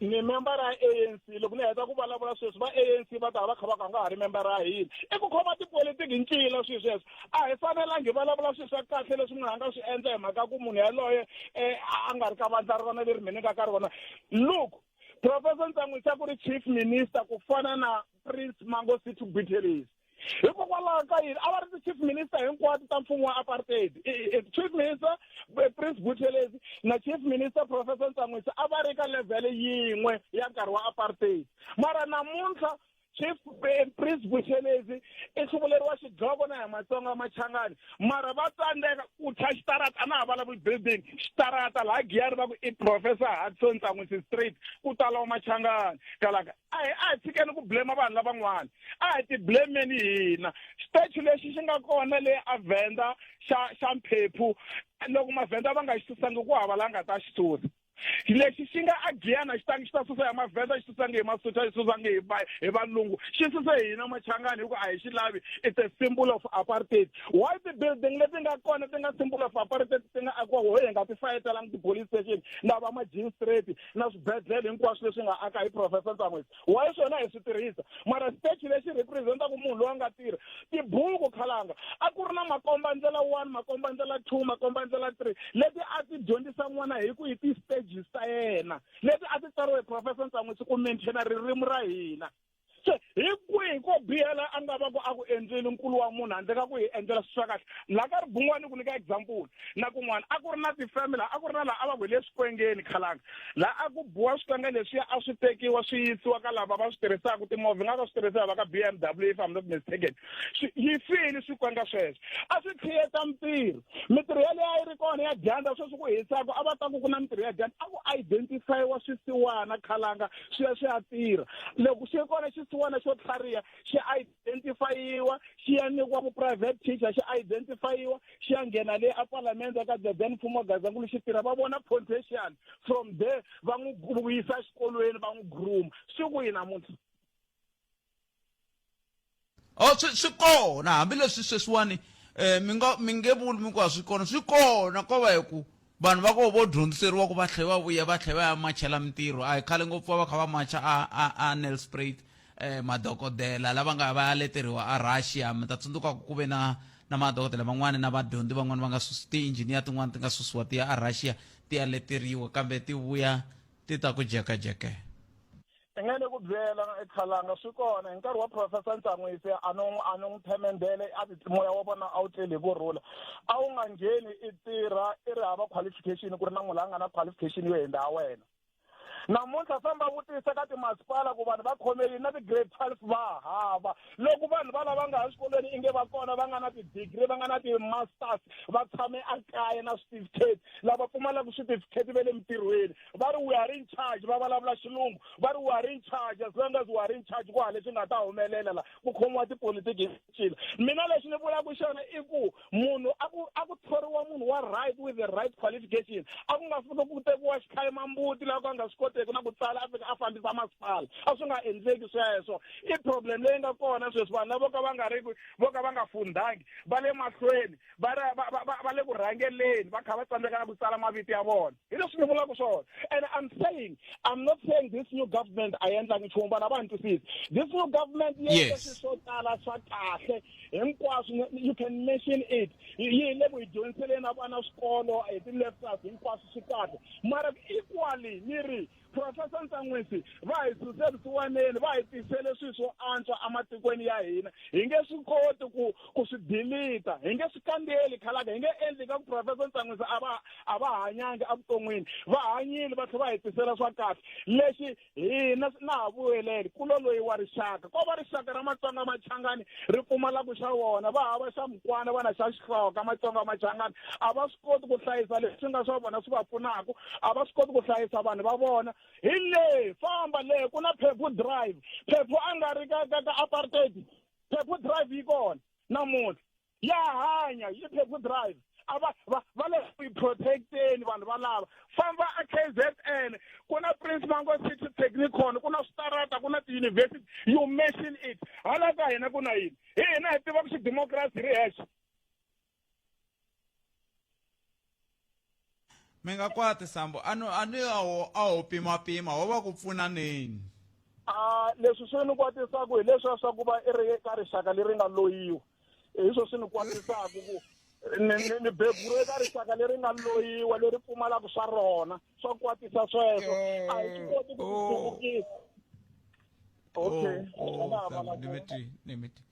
Ni member ya ANC, loko ni heta ku vulavula sweswi va ANC va ta va kha va ku a nga ha ri member ya hina. I ku khoma tipolitiki hi ncila swilo sweswo. A hi fanelangi hi vulavula swilo swa kahle leswi munhu a nga swi endla hi mhaka ku munhu yaloye a nga ri ka vandla ra rona leri mina ni nga ka rona. Look, Professor Ntsan'wisi a ku ri chief minister ku fana na Prince Mangosuthu Buthelezi. Hikokwalaho ka yini a va ri ti-chief minister hinkwato ta mfumo wa apartheid? Chief minister Prince Buthelezi na chief minister Professor Ntsan'wisi a va ri ka level yin'we ya nkarhi wa apartheid. Mara namuntlha Chief Prince Buthelezi i hluvuleriwa xidloko na hi Matsonga Machangani, mara va tsandzeka ku thya xitarata. A na ha vulavuli building, xitarata laha Giyani va ku i Professor Hudson Ntsan'wisi Street, ku tala wa Machangani. Kalaka a hi tshikeni ku blame vanhu lavan'wana, a hi ti blameni hina. Statue lexi xi nga kona le a Venda xa Mphephu, loko Mavhenda va nga xi susangi ku hava la nga ta xi susa. Lexi xi nga a Giyani xi tangi xi ta susa ya Mavhenda, xi susangi hi Masotho, xi susangi hi valungu, xi suse hina Machangani hi ku a hi xi lavi. It's a symbol of apartheid. Why ti-building leti nga kona ti nga symbol of apartheid ti nga akiwa ho hi nga ti fayetelangi ti-police station na va magistrate na swibedhlele hinkwaswo leswi nga aka hi Professor Ntsan'wisi? Why swona hi swi tirhisa, mara statue lexi representaka munhu loyi a nga tirha tibuku Khalanga, a ku ri na makombandlela 1, makombandlela 2, makombandlela 3 leti a ti dyondzisa n'wana hi ku hi ti-stages ta yena leti a ti tsariwe hi Professor Ntsan'wisi ku maintaina ririmi ra hina. Se hi kwihi ko biha la a nga va ku a ku endleli nkulu wa munhu handle ka ku hi endlela swilo swa kahle? Laha ka ribungwani ku nyika example na kun'wana a ku ri na tifeme laha a ku ri na laha a va ku hi le swikwengeni khalanga laha a ku biwa swikwenge leswiya a swi tekiwa swi yisiwa ka lava va swi tirhisaka timovha nga ka swi tirhisiwa va ka BMW if I'm not mistaken. Swi yi file swikwenga sweswo a swi create mintirho mintirho yaleyo a yi ri kona ya dyandza sweswi ku hisaka a va ta ku ku na mintirho ya dyandza a ku identifyiwa swisiwana khalanga swi ya swi ya tirha loko xi kona xisiwana xo tlhariha xi identifyiwa xi ya nyikiwa ku private teacher xi identifyiwa xi ya nghena le a palamende ka the then mfumo wa Gazankulu xi tirha va vona potential from there va n'wi vuyisa exikolweni va n'wi groom swi kwihi namuntlha o swi swi kona hambileswi sweswiwani um mi nga mi nge vuli mi ku a swi kona swi kona ko va hi ku vanhu va ko vo dyondziseriwa ku va tlhe va vuya va tlhe va ya machela mintirho a hi khale ngopfu va va kha va macha a a a Nelspruit eh madokodela lava nga va ya leteriwa a Russia mi ta tsundzuka ku ku ve na na madokodela van'wani na vadyondzi van'wani va nga susi ti-engineer tin'wani ti nga susiwa ti ya a Russia ti ya leteriwa kambe ti vuya ti ta ku jekajeke I nga ni ku byela ekhalanga swi kona hi nkarhi wa professor Ntsan'wisi a no a no n'wi themendele a ti moya wa vona a wu tleli hi ku rhula a wu nga ngheni i tirha i ri hava qualification ku ri na munhu la nga na qualification yo hundza ya wena namuntlha famba vutisa ka timasipala ku vanhu va khome yini na ti-grade 12 va hava loko vanhu va lava nga ha swikolweni inge va kona va nga na ti-degree va nga na ti-masters va tshame ekaya na switifiketi lava pfumalaka switifiketi va le mintirhweni va ri we are in charge va vulavula xilungu va ri we are in charge as long as we are in charge ku ha leswi nga ta humelela la ku khomiwa tipolitiki hi cila mina lexi ni vulaka xona i ku munhu a ku a ku thoriwa munhu wa right with the right qualification a ku nga fiki ku tekiwa xikhayimambuti laha ku a nga swi koteki na ku tsala a fika a fambisa masipala a swi nga endleki sweswo i problem leyi nga kona sweswi vanhu lava vo ka va nga ri vo ka va nga fundhangi va le mahlweni va va va va le ku rhangeleni va kha va tsandzeka na ku tsala mavito ya vona hi leswi ni vulaka swona and i'm saying i'm not saying this new government a yi endlangi nchumu vanhu a va ni twisisi this new government yi endle swilo swo tala swa kahle hinkwaswo you can mention it yi le ku hi dyondziseleni na vana swikolo hi ti-lectures hinkwaswo swi kahle mara equally ni ri Professor Ntsan'wisi va hi suse vusiwaneni va hi tisele swilo swo antswa ematikweni ya hina hi nge swi koti ku ku swi dilita hi nge swi kambeli khalaka hi nge endli ka ku Professor Ntsan'wisi a va a va hanyangi evuton'wini va hanyile va tlhela va hi tisela swa kahle lexi hina na ha vuyeleli ku lo loyi wa rixaka ko va rixaka ra Matsonga Machangani ri pfumalaka xa wona va hava xa mukwana va na xa xihloka Matsonga Machangani a va swi koti ku hlayisa leswi nga swa vona swi va pfunaka a va swi koti ku hlayisa vanhu va vona hi le famba le ku na phephu drive phephu a nga ri ka ka ka apartheid phephu drive yi kona namuntlha ya hanya yi phephu drive a va va va le ku yi protecteni vanhu valava famba a KZN ku na Prince Mango City Technikon ku na switarata ku na ti-university you mention it hala ka hina ku na yini hi hina hi tivaka xidemokirasi ri hexe mi nga kwati sambo a no a ni a ho a ho pimapima ho va ku pfunaneni a leswi swi ni kwatisaka hi leswiya swa ku va i ri ka rixaka leri nga loyiwa hi swo swi ni kwatisaka ku ni ni ni beburiwe ka rixaka leri nga loyiwa leri pfumalaka swa rona swa kwatisa sweswo a hi swi koti ku swi hluvukisa okay oh, nimiti nimiti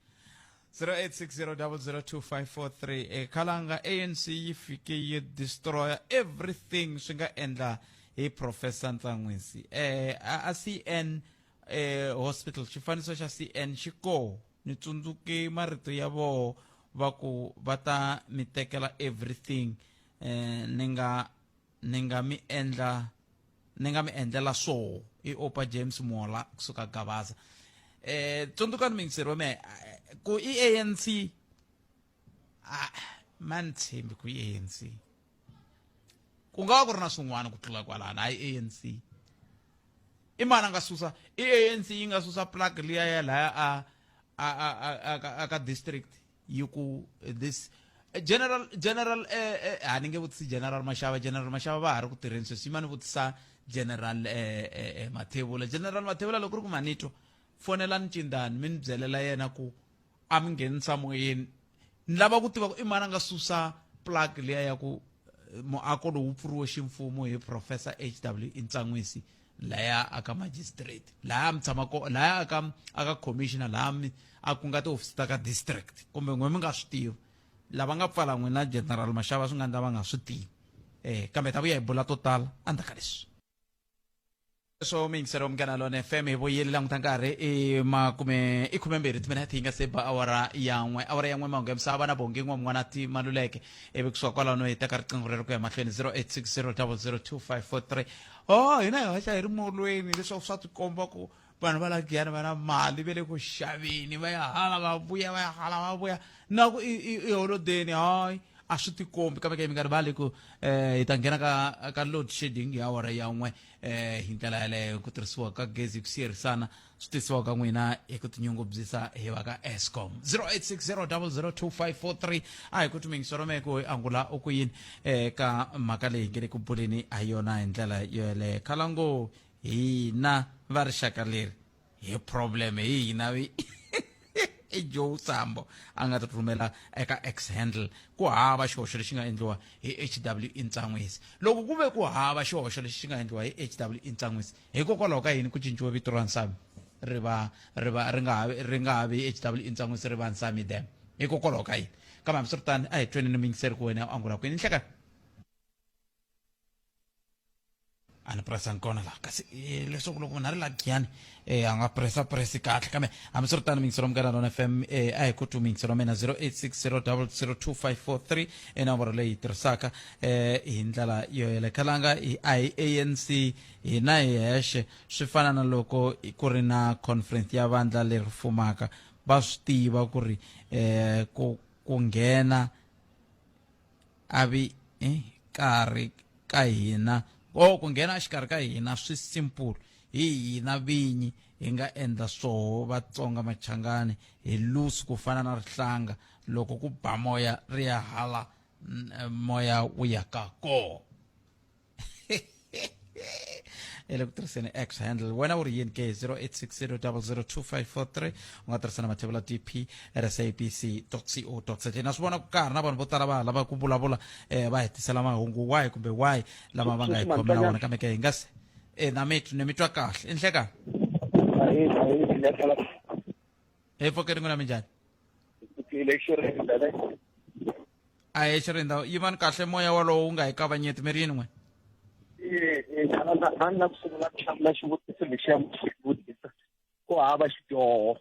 0860002543 e khalanga ANC yi fike yi destroya everything swi nga endla hi professor Ntsan'wisi eh a CN eh hospital xifaniso xa CN xi koho ni tsundzuke marito ya voho va ku va ta mi tekela everything eh ni nga ni nga mi endla ni nga mi endlela swo i opa james mola kusuka gabaza eh tsundzukani muyingiseri wa mehe eh, ku i anc ah, ma ni tshembi ku i anc ku nga va ku ri na swin'wana ku tlula kwalano hayi anc i mani a nga susa i anc yi nga susa plug liya ya laya a a a a a ka district yi ku this general general eh, eh a ni nge vutisi general mashava general mashava va ha ri ku tirheni sweswi yima ni vutisa general eh, eh, eh, mathevula general mathevula loko ri ku manitwa fonelani cindani mi ni byelela yena ku a mi nghenisa moyeni ni lava ku tiva ku i mani a nga susa plug liya ya ku eh, muako lowu pfuriwe ximfumo hi professor hw intsan'wisi Laya aka magistrate laya mi tshama ko laya aka aka commissioner laha mi a ku nga tihofisi ta ka district kumbe n'we mi nga swi tivi lava nga pfala n'wina General Mashava swi nga endla va nga swi tivi eh kambe ta vuya hi bula to tala endzhaku ka leswi. Swo miyingiselo wa Munghana Lona FM hi vuyile languta nkarhi i makume i khumembirhi timinete yi nga se ba awara ya n'we awara ya n'we mahungu ya misava na Bongi N'wam'wana ti Maluleke ivi kusuka kwalano hi teka riqingho rero ku ya mahlweni 0860 002543. Oh hina hi hatla hi ri molweni leswaku swa tikomba ku vanhu va la Giyani va na mali ve le ku xaveni va ya hala va vuya va ya hala va vuya na ku i holodeni hayi a swi tikombi kambe ke mi nga rivali ku hi ta nghena ka load shedding hi awara ya n'we hi ndlela yaleyo ku tirhisiwa ka gezi hi ku siyerisana swi tisiwa ka n'wina hi ku tinyungubyisa hi va ka Eskom. 0860002543 a hi ku tumingisa rome ku angula u ku yini ka mhaka leyi nge le ku buleni ha yona hi ndlela yoyeleyo. Khalango hina va rixaka leri hi problem hi hina vi i Joe Sambo a nga ti rhumela eka X handle ku hava xihoxo lexi nga endliwa hi HW Intsan'wisi. Loko ku ve ku hava xihoxo lexi xi nga endliwa hi HW Intsan'wisi, hikokwalaho ka yini ku cinciwe vito ra Nsami ri va ri va ri nga ha ri nga ha vi HW Intsan'wisi ri va Nsami Dam? Hikokwalaho ka yini? Kambe hambiswiritano a hi tweni ni muyingiseri ku wena u angula kwini. Nhlekani. A ni pressa kona laha kasi leswaku loko munhu a ri la Giyani a nga pressa pressi kahle kambe hambiswiritano miyingiselo Munghana Lona FM a hi ku tu miyingiselo mina 0860002543 i nomboro leyi tirhisaka hi ndlela yo yele khalanga a hi ANC hina hi hexe swi fana na loko ku ri na conference ya vandla leri fumaka va swi tiva ku ri ku nghena a vi karhi ka hina o ku nghena exikarhi ka hina swi simple hi hina vinyi hi nga endla swoho Vatsonga Machangani hi loose ku fana na rihlanga loko ku ba moya ri ya hala moya wu ya ka kona. E le ku tirhiseni X handle wena u ri yini ke? 0860002543 u nga tirhisa na mathevula dp at sabc co za. Na swi vona ku ka ha ri na vanhu vo tala va lava ku vulavula va hetisela mahungu wahi kumbe wahi lama va nga hi khomela wona kambe ke hi nga se na mi ni mi twa kahle i nhleka hi pfokeni n'wina minjhani? Ahee Xirinda, yimani kahle moya wolowo wu nga hi kavanyeti mi ri yini n'we? A ni la ku sungula ku hlamula xivutiso lexiya mi xi vutisa. Ku hava xidyoho,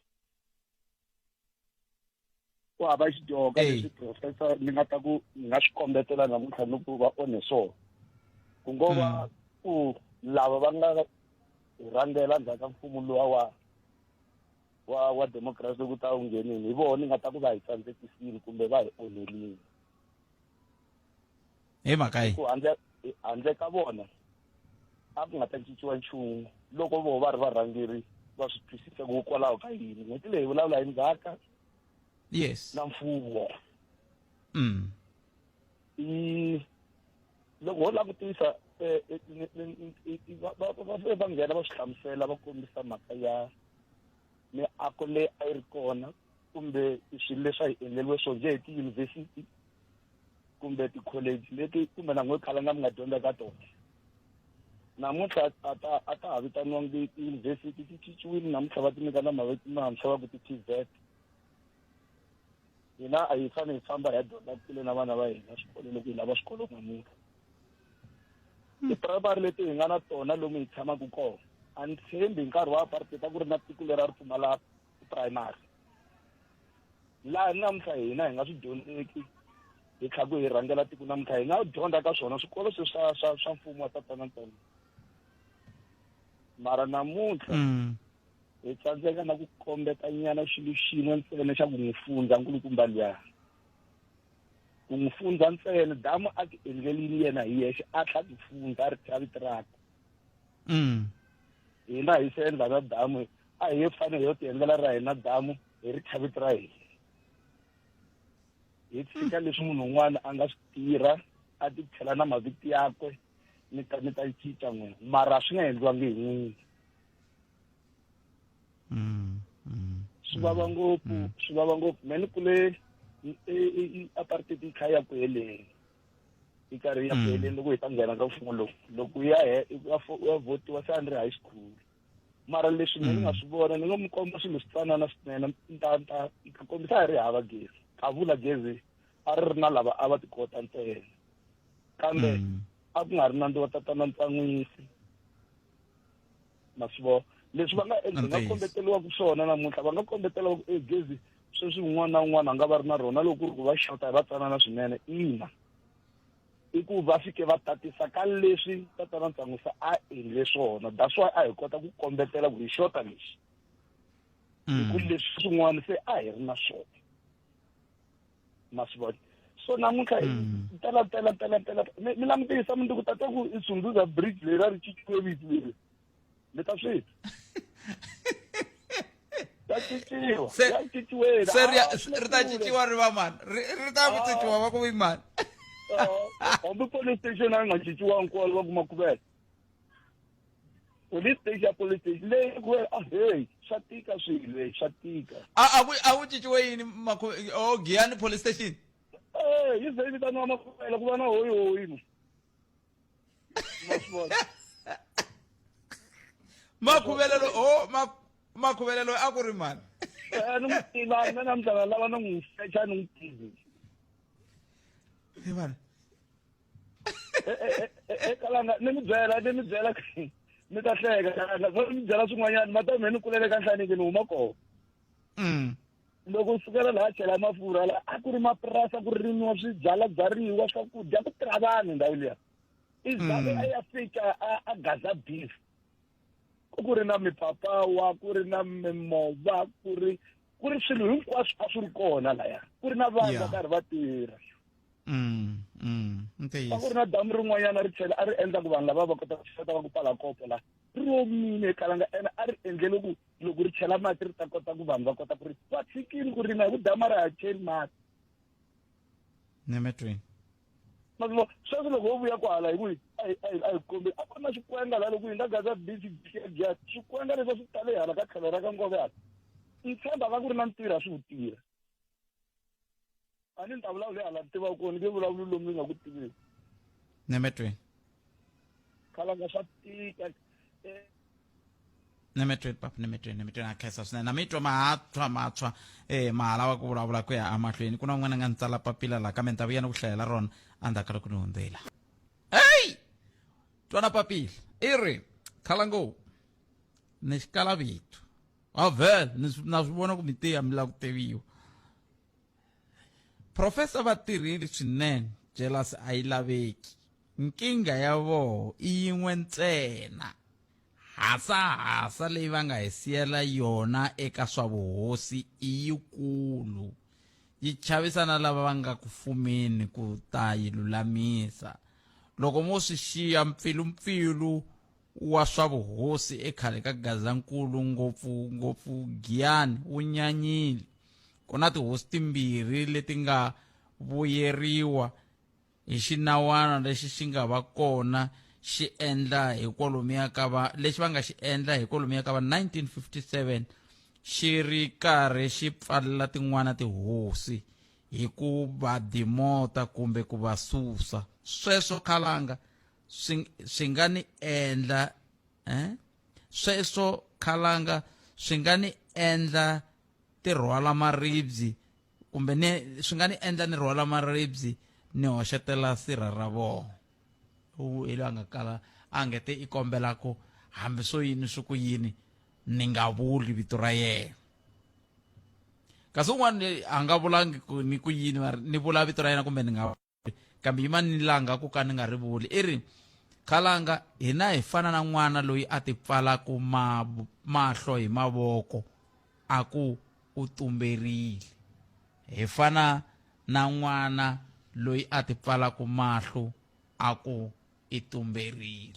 ku hava xidyoho ka leswi professor ni nga ta ku ni nga swi kombetela namuntlha ni ku va onhe swona. Ku ngo va ku lava va nga rhangela ndzhaku ka mfumo luwa wa democracy loko ta wu nghenini hi vona ni nga ta ku va hi tsandzekisile kumbe va hi onhelile. Hi mhaka yi ku handle ka vona a ku nga ta cinciwa nchumu loko voho va ri varhangeri va swi twisisa ku kwalaho ka yini n'hweti leyi vulavula hi ndzhaka na mfumo. I loko ho langutisa va nghena va swi hlamusela va kombisa mhaka ya miako leyi a yi ri kona kumbe swilo leswi a hi endleriwe swona njhe hi tiyunivhesiti kumbe tikholeji leti kumbe na n'we khala nga mi nga dyondza ka tona namuntlha a ta ha vitaniwangi tiyunivhesiti ti cinciwile namuntlha va ti nyika na mavito mantshwa va ku ti-TVET. Hina a hi fanele hi famba hi ya dyondza kule na vana va hina swikolo loko hi lava swikolo namuntlha. Ti-primary leti hi nga na tona lomu hi tshamaka kona a ni tshembi hi nkarhi wa apartheid a ku ri na tiko leri a ri pfumala primary laha namuntlha hina hi nga swi dyondzeki hi tlha ku hi rhangela tiko namuntlha hi nga dyondza ka swona swikolo sweswi swa mfumo wa tatana ntsena mara namuntlha hi tsandzeka na ku kombeta nyana xilo xin'we ntsena xa ku n'wi fundza nkulukumba luya ku n'wi fundza ntsena damu a ti endlelini yena hi yexe a tlha ti fundza a ri thya vito rakwe. Hina hi se endla na damu a hi ye fanele hi yo ti endlela ra hina damu hi ri thya vito ra hina hi tshika leswi munhu un'wana a nga swi tirha a ti chela na mavito yakwe ni ta cinca n'wina mara swi nga endliwangi hi n'wina. Swi vava ngopfu, swi vava ngopfu. Me ni kule apartheid yi kha ya ku heleni. Yi karhi ya ku heleni loko hi ta nghena ka mfumo lowu. Loko ya he ya ya votiwa se a ni ri high school. Mara leswi mina ni nga swi vona ni nga mi komba swilo swi tsanana swinene ni ta ta ni ta kombisa hi ri hava gezi. Kavula gezi a ri ri na lava a va ti kota ntsena. Kambe a ku nga ri na ndziwa tatana Ntsan'wisi. Ma swi vona? Leswi va nga endla nga kombeteriwaka swona namuntlha va nga kombetela ku e gezi sweswi un'wana na un'wana a nga va ri na rona loko ku ri ku va xota hi va tsanana swinene ina i ku va fike va tatisa ka leswi tatana Ntsan'wisa a endle swona that's why a hi kota ku kombetela ku hi xota lexi hi ku leswi swin'wana se a hi ri na swona ma swi vona so namuntlha tela tela tela tela mi langutisa mundzuku tate ku i Sunduza bridge leri a ri cinciwe vito leri mi ta swi ya cinciwa ya cinciwile se ri ta cinciwa ri va mani ri ta ku cinciwa va ku vi mani hambi police station a yi nga cinciwangi kwala va kuma kuvela police station ya police station leyi ku a hey swa tika swilo hey swa tika a a ku a ku cinciwe yini makhu oh Giyani police station eh yi ze yi vitaniwa Makhuvela ku va na hoyi hoyi ma swi vona Makhuvela lo oh ma Makhuvela loyi a ku ri mani eh ni n'wi tiva mina namuntlha na lava ni n'wi secha ni n'wi tivi he vana ekalanga ni mi byela ni mi byela mi ta hleka kalanga so ni mi byela swin'wanyana ma ta me ni kulele ka Nhlaniki ni huma kona loko u sukela laha chela mafurha la a ku ri mapurasi a ku rimiwa swibyalabyariwa swakudya ku tirha vanhu ndhawu liya i zame a ya fika a gaza beef ku ri na mipapawa ku ri na mimova ku ri ku ri swilo hinkwaswo a swi ri kona laya ku ri na vanhu va karhi va tirha a ku ri na damu rin'wanyana ri tlhela a ri endla ku vanhu lava va kota ku xota va ku pfala kopo la ri omile kalanga ene a ri endlele ku loko ri chela mati ri ta kota ku vanhu va kota ku ri va tshikile ku rima hi ku dama ra ha cheli mati nemetweni masvo sweswi loko wo vuya kwahala hi ku a hi kombi a ku ri na xikwenga laha loko hi nga gaza bisi bya xikwenga leswi a swi tale hala ka tlhelo ra ka ngove hala ni tshemba va ku ri na ntirho a swi wu tirha a ni ni ta vulavula hala ni tivaka kona ni nge vulavuli lomu ni nga ku tiviki nemetweni khalanga swa tika nemetweni papa nemetweni nemetweni a khensa swinene na mitwa mahatshwa matshwa eh ma ha lava ku vulavula ku ya emahlweni ku na un'wana a nga ni tsala papila laha kambe ni ta vuya ni ku hlayela rona endzhaku ka loko ni hundzela hey twana papila i ri khalango ni xikala vito a vhele na swi vona ku mi tiya mi lava ku tiviwa Professor va tirhile swinene jealous a yi laveki nkingha ya voho i yin'we ntsena hasahasa leyi va nga hi siyela yona eka swa vuhosi i yikulu yi chavisa na lava va nga ku fumeni ku ta yi lulamisa loko mo swi xiya mpfilumpfilu wa swa vuhosi ekhale ka Gazankulu ngopfu ngopfu Giyani wu nyanyile. Ku na tihosi timbirhi leti nga vuyeriwa hi xinawana lexi xi nga va kona xi endla hi kwalomuya ka va lexi va nga xi endla hi kwalomuya ka va 1957 xi ri karhi xi pfalela tin'wana tihosi hi ku va dimota kumbe ku va susa. Sweswo khalanga swi swi nga ni endla eh sweswo khalanga swi nga ni endla ti rhwala maribyi kumbe ni swi nga ni endla ni rhwala maribyi ni hoxetela sirha ra vona u hi loyi a nga kala a ngete i kombela ku hambi swo yini swi ku yini ni nga vuli vito ra yena kasi un'wana a nga vulangi ku ni ku yini ni vula vito ra yena kumbe ni nga kambe yima ni langa ku ka ni nga ri vuli i ri khalanga hina hi fana na n'wana loyi a ti pfalaku mahlo hi mavoko a ku u tumberile hi fana na n'wana loyi a ti pfalaku mahlo a ku i tumberile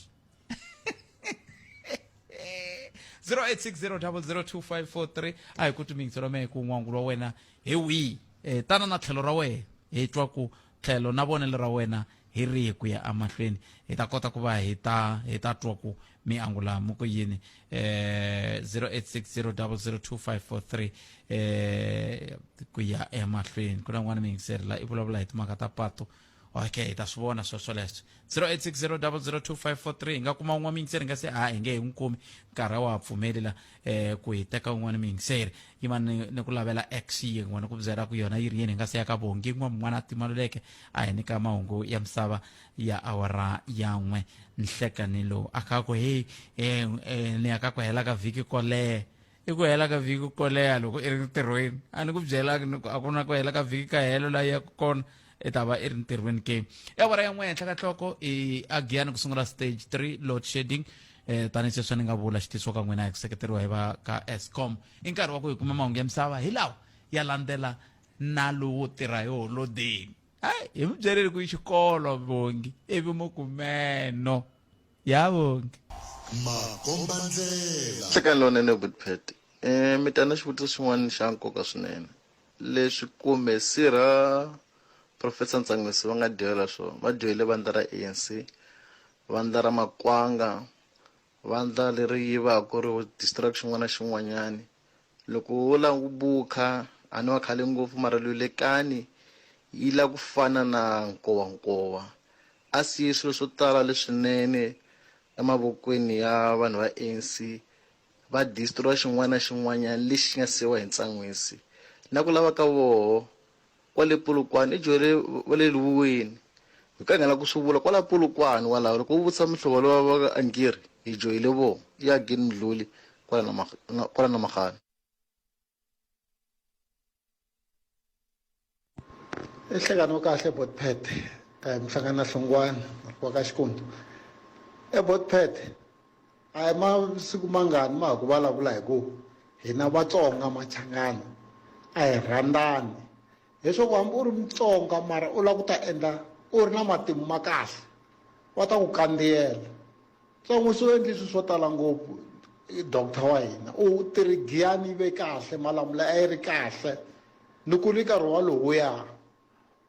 0860002543 a hi ku timingiselo mehe ku n'wangulo wa wena hi wihi eh, tana na tlhelo ra wena hi twa ku tlhelo na vonelo ra wena hi rihi ku ya emahlweni hi ta kota ku va hi ta hi ta twa ku mi angula mu ku yini eh 0860002543 eh ku ya emahlweni ku na n'wana miyingiseri la i vulavula hi timhaka ta pato Okay, hi ta swi vona swo swoleswo. 0860002543 hi nga kuma un'wana muyingiseri nga se a hi nge hi n'wi kumi nkarhi wa ha pfumeli la eh ku hi teka un'wana muyingiseri yima ni, ni ku lavela x yin'we ni ku byela ku yona yi ri yini hi nga se ya ka bongi n'wa mun'wana a timaluleke a hi nyika mahungu ya misava ya awara ya n'we nhlekani lowu a kha ku heyi eh, eh, ni ya ka ku hela ka vhiki kolehe i ku hela ka vhiki ko leha loko i ri ntirhweni a ni ku byela ni ku a ku na ku hela ka vhiki ka helo la yaka kona i ta va i ri ntirhweni ke i awara ya n'we henhla ka nhloko i agiyani ku sungula stage 3 load shedding eh tanihi sweswi ni nga vula xitiso ka n'wina hi ku seketeriwa hi va ka escom i nkarhi wa ku hi kuma mahungu ya misava hi lawa ya landzela na lowo tirha hi holodeni hayi hi mi byeleli ku i xikolo vongi ivi mu ku meno ya vongi Makombandlela. Nhlekani lowunene Butpet. Eh, mi ta na xivutiso xin'wana xa nkoka swinene. Leswi kumbe sirha Professor Ntsan'wisi va nga dyohela swona, va dyohele vandla ra ANC, vandla ra makwanga, vandla leri yivaka ri destruct xin'wana na xin'wanyani. Loko wo lava ku bukha, a ni wa khale ngopfu mara Lulekani yi la ku fana na Nkowankowa. A siye swilo swo tala leswinene emavokweni ya vanhu va ANC, va destroy xin'wana na xin'wanyana lexi xi nga siyiwa hi Ntsan'wisi. Na ku lava ka voho kwale Polokwane, i dyuhele va le Luvuweni, hi ka hi nga lavi ku swi vula, kwala Polokwane kwalaho loko wo vutisa muhlovo lowa va ka Angiri hi dyohile voho, i again Mdluli kwala na kwala Namagana. I nhlekani wa kahle botpet um mihlangano na hlongwana wa ka xikundu e botpet a hi masiku mangani ma ha ku vulavula hi ku hina vatsonga machangana a hi rhandzani leswaku hambi u ri mutsonga mara u lava ku ta endla u ri na matimu ma kahle va ta ku kandziyela Ntsan'wisi u endle swilo swo tala ngopfu doctor wa hina u tirhi Giyani yi ve kahle Malamula a yi ri kahle ni ku ri nkarhi walowuya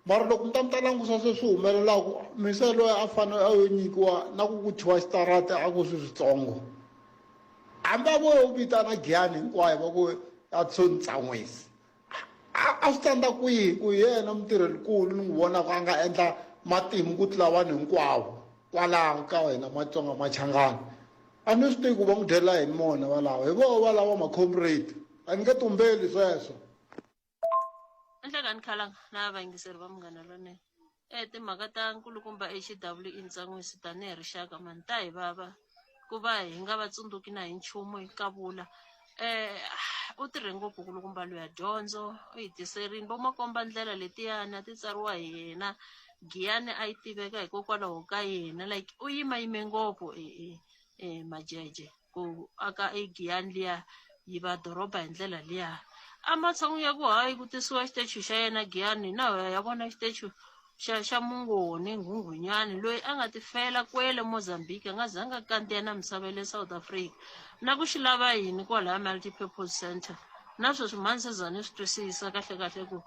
mara loko mi ta mi ta langusa se swi humelelaku misa loyi a fanele a yo nyikiwa na ku ku thyiwa xitarata a ku swi switsongo hambi a vo yo vitana Giyani hinkwayo va ku a tsho Ntsan'wisi a swi tsandza kwihi ku yena mutirhelikulu ni n'wi vonaka a nga endla matimu ku tlula vanhu hinkwavo kwalaho ka hina matsonga machangana a ni swi tivi ku va n'wi dyela yini mona valava hi voho valava ma-comrade a ni nge tumbeli sweswo Nhlekani Khalanga na vayingiseri va Munghana Lonene. E timhaka ta nkulukumba HW Ntsan'wisi tanihi rixaka mani ta hi vava ku va hi nga va tsundzuki na hi nchumu hi kavula u tirhe ngopfu nkulukumba luya dyondzo u hi tiserini vo makomba ndlela letiyani a ti tsariwa hi yena Giyani a yi tiveka hikokwalaho ka yena like u yimayime ngopfu Majeje. ku aka eGiyani liya yi va doroba hi ndlela liya ematshan'wini ya ku hayi ku tisiwa xitechu xa yena Giyani na ho ya vona xitechu xa xa Mungoni Nghunghunyani loyi a nga tifela kwele Mozambique a nga zanga a kandziya na misava ya le South Africa na ku xi lava yini kwalaya Multi-purpose Centre na sweswi mhani se za ni swi twisisa kahle kahle ku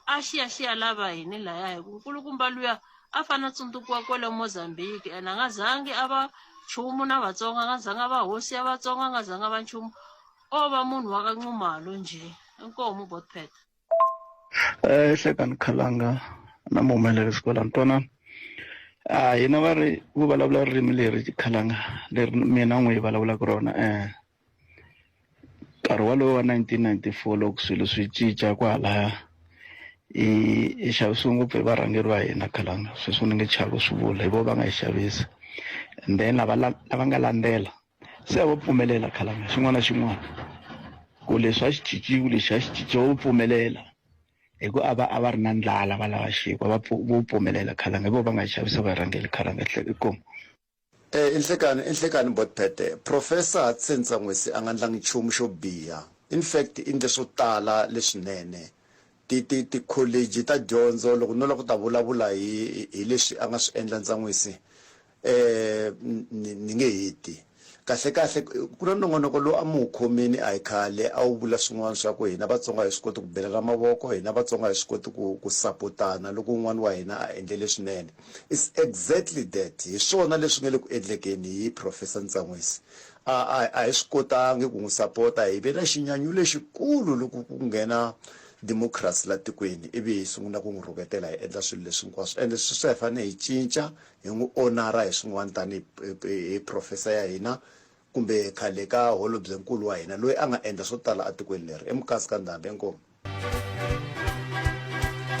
a xi ya xi ya lava yini laya hi ku nkulukumba luya a fane a tsundzukiwa kwale Mozambique and a nga zangi a va nchumu na Vatsonga a nga zanga a va hosi ya Vatsonga a nga zanga a va nchumu o va munhu wa ka Nxumalo njhe inkomu Botpet. Eh Hlekani Khalanga na muhumelerisi kwala Ntwanano a hina va ri ku vulavula ririmi leri Khalanga leri mina n'wi hi vulavulaka rona eh nkarhi wolowo wa 1994 loko swilo swi cinca kwalaya hi hi xavisiwe ngopfu hi varhangeri va hina khalanga sweswo ni nge chavi ku swi vula hi vo va nga hi xavisa and then lava lava nga landzela se a vo pfumelela khalanga xin'wana na xin'wana ku leswi a xi cinciwi lexi a xi cinciwa vo pfumelela hi ku a va a va ri na ndlala va lava xinkwa va vo pfumelela khalanga hi vo va nga hi xavisa varhangeri khalanga inkomu. E, i nhlekani, i nhlekani Botpete. Professor Tsentsan'wesi a nga ndlangi nchumu xo biha. In fact, i ndle swo tala leswinene. Ti, ti, tikholeji ta dyondzo, loko no lava ku ta vulavula hi, hi leswi a nga swi endla Ntsan'wisi, eh, ni, ni nge heti. Kahle-kahle, ku na nongonoko lowu a mi wu khomini a hi khale, a wu vula swin'wana swa ku hina Vatsonga a hi swi koti ku belana mavoko, hina Vatsonga a hi swi koti ku, ku sapotana loko un'wana wa hina a endle leswinene. It's exactly that. Hi swona leswi nga le ku endlekeni hi Professor Ntsan'wisi. A, a, a hi swi kotangi ku n'wi sapota, hi ve na xinyanyu lexikulu loko ku nghena democracy la tikweni ivi hi sungula ku n'wi rhuketela hi endla swilo leswi hinkwaswo ende sweswi hi fanele hi cinca hi n'wi honora hi swin'wana tanihi hi professor ya hina kumbe khale ka holobyenkulu wa hina loyi a nga endla swo tala etikweni leri i mukasi ka ndhambi inkomu.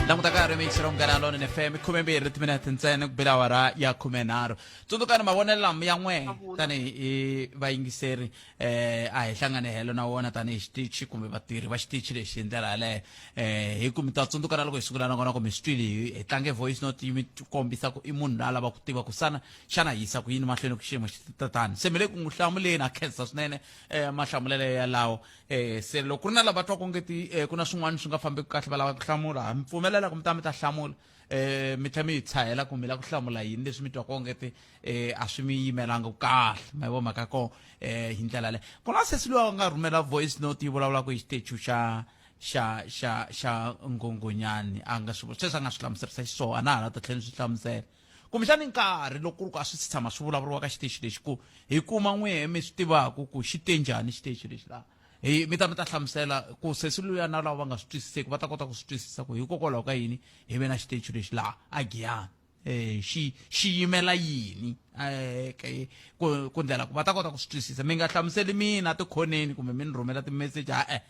Languta ka remix ra Munghana Lonene FM 12 timinete ntsena ku bela awara ya 13. Tsundzukani mavonelo lama ya n'we tanihi hi vayingiseri eh a hi hlangane helo na wona tanihi xitichi kumbe vatirhi va xitichi lexi hi ndlela yaleyo eh hi ku mi ta tsundzuka na loko hi sungula nakona ku mi swi twile hi tlange voice note yi mi kombisa ku i munhu loyi a lava ku tiva ku sana xana hi yisa ku yini mahlweni ku xiyimo xi tatani se mi le ku n'wi hlamuleni a khensa swinene eh mahlamulelo yalawo eh se loko ku ri na lava twaka ongeti eh, ku na swin'wana swi nga fambeki kahle va lava ku hlamula ha mi pfumelela ku mi ta mi ta hlamula eh mi tlhela mi yi tshahela ku mi lava ku hlamula yini leswi mi twaka ongeti eh a swi mi yimelanga kahle ma yi vo mhaka kona eh hi ndlela leyo ku na sesi loyi a nga rhumela voice note yi vulavulaka hi xitechu xa xa xa xa nghunghunyani a nga swi sweswi a nga swi hlamuserisa xiswona a na ha la ta tlhela ni swi hlamusela kumbexani nkarhi loko ku ri ku a swi si tshama swi vulavuriwa ka xitechi lexi ku hi kuma n'wehe mi swi tivaka ku xi te njhani xitechi lexi laha hi mi ta mi ta hlamusela ku sesi luya na lava va nga swi twisiseki va ta kota ku swi twisisa ku hikokwalaho ka yini hi ve na xitechi lexi laha a Giyani eh xi xi yimela yini eh ke ku ku ndlela ku va ta kota ku swi twisisa mi nga hlamuseli mina tikhoneni kumbe mi ni rhumela ti-message ha-e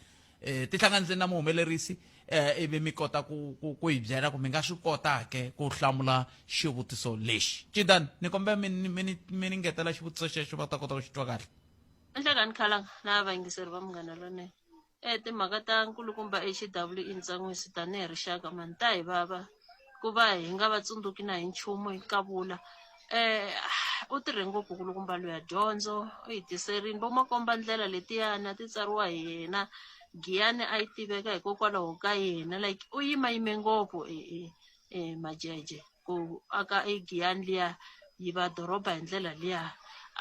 eh tihlanganiseni na muhumelerisi eh ivi mi kota ku ku ku hi byela ku mi nga swi kota ke ku hlamula xivutiso lexi Cindani ni kombela mi mi mi ni ngetela xivutiso xexo va ta kota ku xi twa kahle. Nhlekani Khalanga na vayingiseri va Munghana Lonene. E timhaka ta nkulukumba HW Ntsan'wisi tanihi rixaka mani ta hi vava ku va hi nga va tsundzuki na hi nchumu hi kavula u tirhe ngopfu nkulukumba luya dyondzo u hi tiserini vo makomba ndlela letiyani a ti tsariwa hi yena Giyani a yi tiveka hikokwalaho ka yena like u yimayime ngopfu Majeje. ku aka eGiyani liya yi va doroba hi ndlela liya.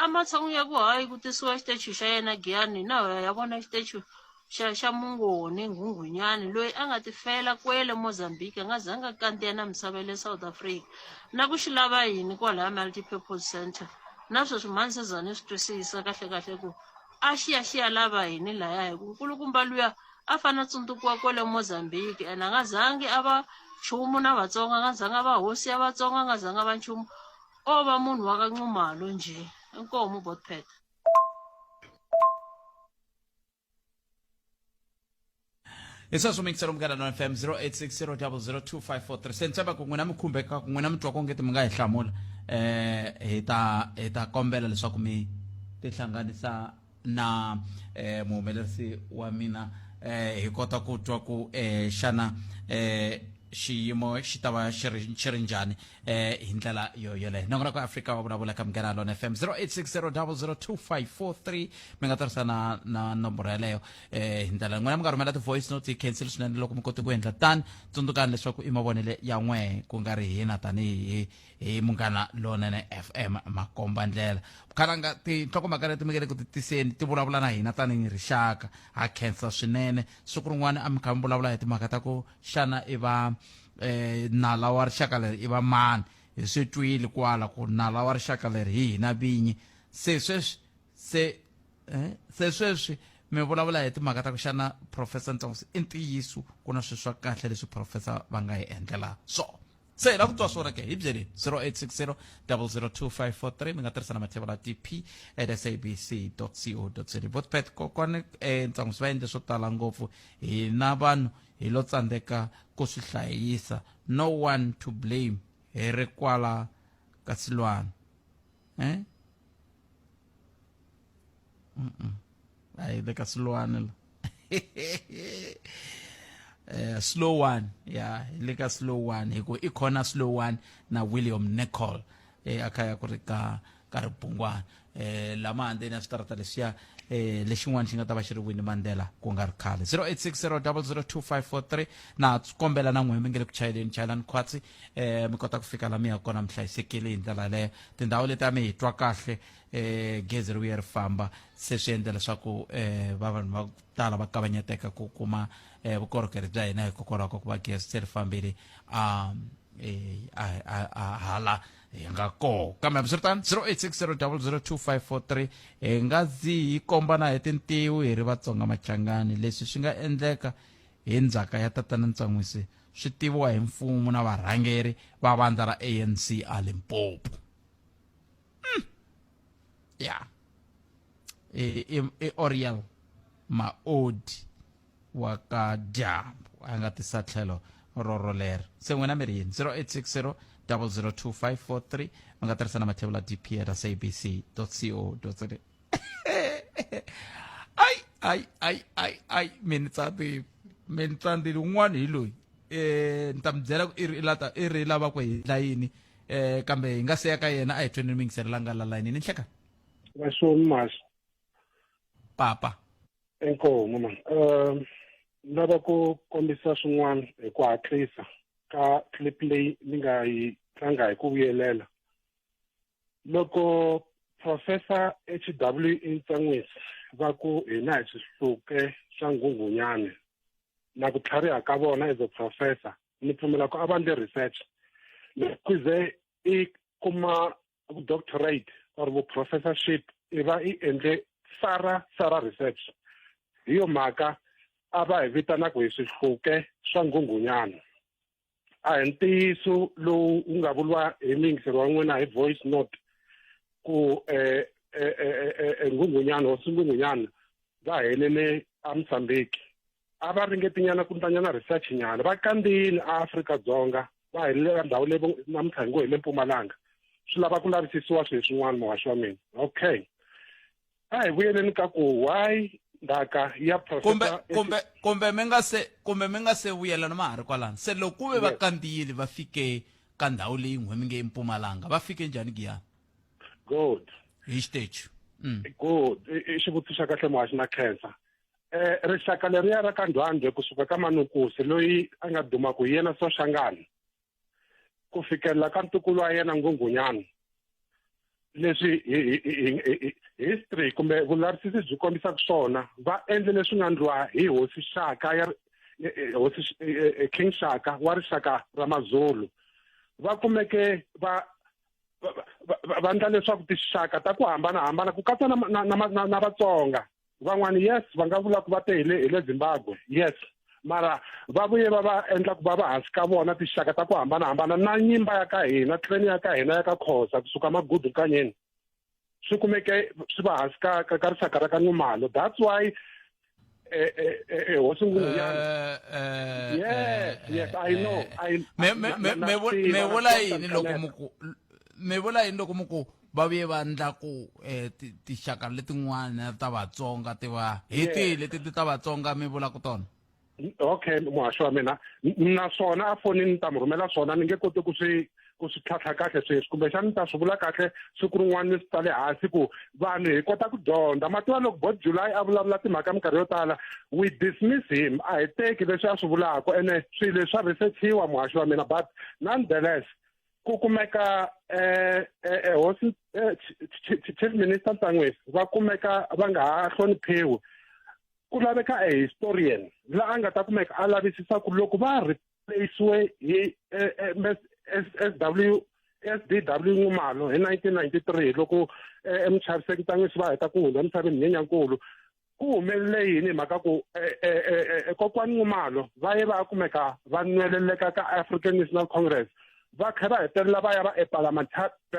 Ematshan'wini ya ku hayi ku tisiwa xitechu xa yena Giyani hina ho ya ya vona xitechu xa xa Mungoni Nghunghunyani loyi a nga tifela kwele Mozambique a nga zanga a kandziya na misava ya le South Africa na ku xi lava yini kwalaya Multi-purpose Centre na sweswi mhani se za ni swi twisisa kahle kahle ku a xi ya xi ya lava yini laya hi ku nkulukumba luya a fane a tsundzukiwa kwale Mozambique and a nga zangi a va nchumu na Vatsonga a nga zanga a va hosi ya Vatsonga a nga zanga a va nchumu o va munhu wa ka Nxumalo njhe inkomu Botpet. Hi sweswo mixero munghana no fm 0860002543 se ni tshemba ku n'wina mi khumbeka ku n'wina mi twa kongeti mi nga hi hlamula eh hi ta hi ta kombela leswaku mi tihlanganisa na eh muhumelerisi wa mina eh hi kota ku twa ku eh xana eh xiyimo xi ta va xi ri xi ri njhani eh hi ndlela yo yoleyo nongonoko Afrika wa vulavula ka Munghana Lona FM 0860002543 mi nga tirhisa na na nomboro yaleyo eh hi ndlela n'wina mi nga rhumela ti-voice notes hi cancel swinene loko mi kote ku endla tani tsundzukani leswaku i mavonele ya n'we ku nga ri hina tanihi hi Munghana Lonene FM makomba ndlela khalanga tinhlokomhaka leti mi nge le ku ti tiseni ti vulavula na hina tanihi rixaka ha khensa swinene siku rin'wana a mi kha mi vulavula hi timhaka ta ku xana i va eh, nala wa rixaka leri i va mani hi swi twile kwala ku nala wa rixaka leri hi hina vinyi se sweswi se eh, se sweswi mi vulavula hi timhaka ta ku xana professor Ntsongo i ntiyiso ku na swilo swa kahle leswi professor va nga hi endlela swona se hi lava ku twa swona ke hi byeleni 0860 002543 mi nga tirhisa na mathevula tp at sabc co za botpet kokwani eh, ntsan'wisi va endle swo tala ngopfu hina vanhu hi lo tsandzeka ku swi hlayisa no one to blame hi ri kwala ka silwana eh? mm -mm. a hi le ka silwana la eh slow one ya hi le ka slow one hi ku i khona slow one na William Nicol eh akhaya ku ri ka ka ribungwana eh lama handzeni ya switarata leswiya eh lexin'wana xi nga ta va xi ri Winnie Mandela ku nga ri khale 0860002543 na kombela na n'wina mi nge le ku chayeleni chayelani khwatsi eh mi kota ku fika la mi ya kona mi hlayisekile hi ndlela yaleyo tindhawu leti a mi hi twa kahle eh gezi ri vuye ri famba se swi endla leswaku eh va vanhu va tala va kavanyeteka ku kuma eh vukorhokeri bya hina hikokwalaho ka ku va gezi se ri fambile a eh, a a hala hi nga koho kambe hambiswiritano 0860002543 hi nga zi hi kombana hi tintiwi hi ri vatsonga machangani leswi swi nga endleka hi ndzhaka ya tatana Ntsan'wisi swi tiviwa hi mfumo na varhangeri va vandla ra ANC a Limpopo. Ya. I Oriel Maodi wa ka dyambu a nga tisa tlhelo rorolero. Se n'wina mi ri yini? 0860 002543 mi nga tirhisa na mathevula dp at sabc co za. Ai ai ai ai ai mi ni tsandile, mi ni tsandzile. Un'wana hi loyi ni ta mi byela ku i ri lata i ri lava ku hi endla yini kambe hi nga se ya ka yena a hi tweni miyingiselo la nga la layinini nhleka. Vaxoni masi. Papa. Inkomu man. Lava ku kombisa swin'wana hi ku hatlisa ka clip leyi ni nga yi tlanga hi ku vuyelela. Loko Professor H.W. Ntsan'wisi va ku hina hi swihluke swa nghunghunyane na ku tlhariha ka vona as a professor, ni pfumela ku a va endle research. Loko ze i kuma doctorate or vu-professorship i va i endle thorough research. Hi yo mhaka a va hi vitanaka hi swihluke swa nghunghunyana. A hi ntiyiso lowu wu nga vuriwa hi muyingiseri wa n'wina hi voice note ku nghunghunyana, hosi nghunghunyana va helele a Mozambique. A va ringetinyana ku ndlanyana research nyana, va kandziyile a Afrika-Dzonga, va helele ka ndhawu leyi namuntlha hi ngo hi le Mpumalanga. Swi lava ku lavisisiwa swilo swin'wana muhaxi wa mina. Okay, a hi vuyeleni ka ku why ndhaka ya professor kumbe mi nga se, kumbe mi nga se vuyelana ma ha ri kwalano. Se loko ku ve va kandziyile va fike ka ndhawu leyi n'we mi nge Mpumalanga, va fike njhani Giyani? Good. Hi xitechu. Good. I xivutiso xa kahle muhaxi na khensa. Rixaka leriya ra ka Ndwandwe kusuka ka Manukusi loyi a nga duma ku yena Soshangana ku fikelela ka ntukulu wa yena Nghunghunyana. Leswi history kumbe vulavisisi byi kombisaka swona, va endle leswi nga ndliwa hi hosi Shaka ya hosi King Shaka wa rixaka ra Mazulu. Va kumeke va va endla leswaku tinxaka ta ku hambanahambana ku katsa na Vatsonga van'wani, yes, va nga vula ku va te hi le Zimbabwe, yes, mara va vuye va va endla ku va va hansi ka vona tinxaka ta ku hambanahambana na nyimba ya ka hina, clan ya ka hina ya ka Khosa kusuka Magudu Nkanyeni swi kumeke swi va hansi ka rixaka ra ka Nxumalo. That's why hosi Nghunghunyana. Yes, yes, I know. I Me vula yini loko mi ku, me vula yini loko mi ku va vuye va endla ku tinxaka letin'wana ta Vatsonga ti va hi tihi leti ti ta Vatsonga mi vulaka tona? Okay, muhaxi wa mina, naswona a fonini ni ta mi rhumela swona, ni nge koti ku swi ku swi tlhantlha kahle sweswi, kumbexana ni ta swi vula kahle siku rin'wana ni swi tsale hansi ku vanhu hi kota ku dyondza. Mativa loko Bot July a vulavula timhaka minkarhi yo tala, we dismiss him, a hi teki leswi a swi vulaka, ene swilo leswi swa researchiwa muhaxi wa mina. But nonetheless ku kumeka hosi Chief Minister Ntsan'wisi va kumeka va nga ha hloniphiwi, ku laveka a historian la a nga ta kumeka a lavisisa ku loko va replaciwe hi SW SDW Nxumalo hi 1993 loko Muchaviseki Ntsan'wisi va heta ku hundza emisaveni Nyenyankulu, ku humelele yini hi mhaka ku kokwani Nxumalo va ye va kumeka va nweleleka ka African National Congress, va kha va hetelela va ya va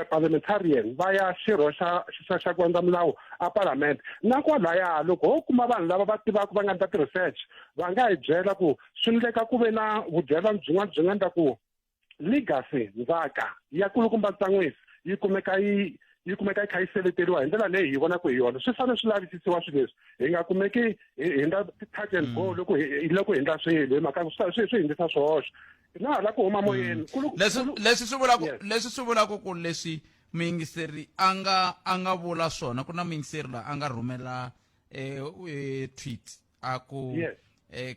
parliamentarian, va ya xirho xa ku endla milawu a parliament. Na kwalaya loko ho kuma vanhu lava va tivaka va nga endla ti-research, va nga hi byela ku swi endleka ku ve na vudyelwani byin'wana byi nga endla ku legacy, ndzhaka ya kulukumba Ntsan'wisi yi kumeka yi yi kumeka yi kha yi seleteriwa hi ndlela leyi hi vonaka hi yona. Swi fanele swi lavisisiwa swilo leswi, hi nga kumeki hi endla ti-touch and go loko hi loko hi endla swilo hi mhaka swi hindzisa swihoxo na hala ku huma moyeni. Leswi swi vulaka, leswi swi vulaka ku leswi muyingiseri a nga vula swona, ku na muyingiseri loyi a nga rhumela tweet a ku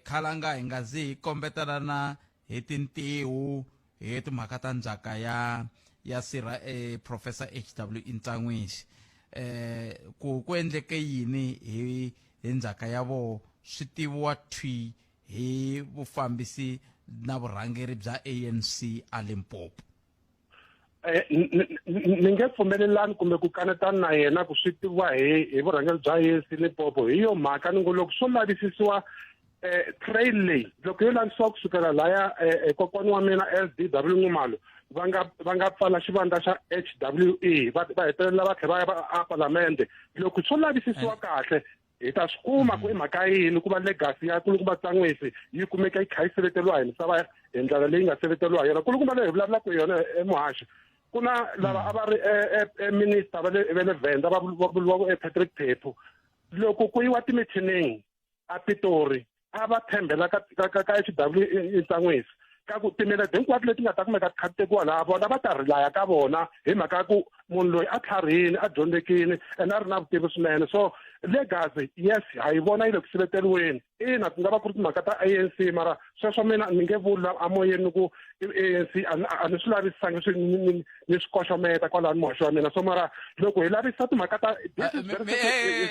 khalanga hi nga zi hi kombetana na hi tintiho hi timhaka ta ndzhaka ya sirha Professor HW Ntsan'wisi, ku endleke yini hi ndzhaka ya voho swi tiviwa thwi hi vufambisi na vurhangeri bya ANC a Limpopo. Ni nge pfumelelani kumbe ku kanetana na yena ku swi tiviwa hi vurhangeri bya ANC Limpopo. Hi yo mhaka ni ngo loko swo lavisisiwa eh trail leyi loko yo lavisisiwa kusukela laya eh, eh, kokwani wa mina LDW Nxumalo va nga va nga pfala xivandla xa HWE va va hetelela va tlhela va ya a palamende loko swo lavisisiwa kahle hi ta swi kuma ku i mhaka yini ku va legacy ya kulukumba Tsan'wisi yi kumeka yi kha yi seveteriwa hi misava hi ndlela leyi nga seveteriwa hi yona kulukumba leyi hi vulavulaka hi yona emuhaxi ku na lava a va ri minister va le va le Venda va vuriwaka Patrick Phephu loko ku yiwa timithinini a Pitori a va tshembela ka ka ka ka HW Ntsan'wisi ka ku timinete hinkwato leti nga ta kumeka ti kha ti tekiwa laha vona va ta rilaya ka vona hi mhaka ya ku munhu loyi a tlharihini a dyondzekile ene a ri na vutivi swinene so legacy yes ha yi vona yi le ku siveteriweni ina ku nga va ku ri timhaka ta ANC mara sweswo mina ni nge vuli la amoyeni ku i ANC a ni swi lavisisangi swi ni swi koxometa kwalani muhaxi wa mina so mara loko hi lavisisa timhaka ta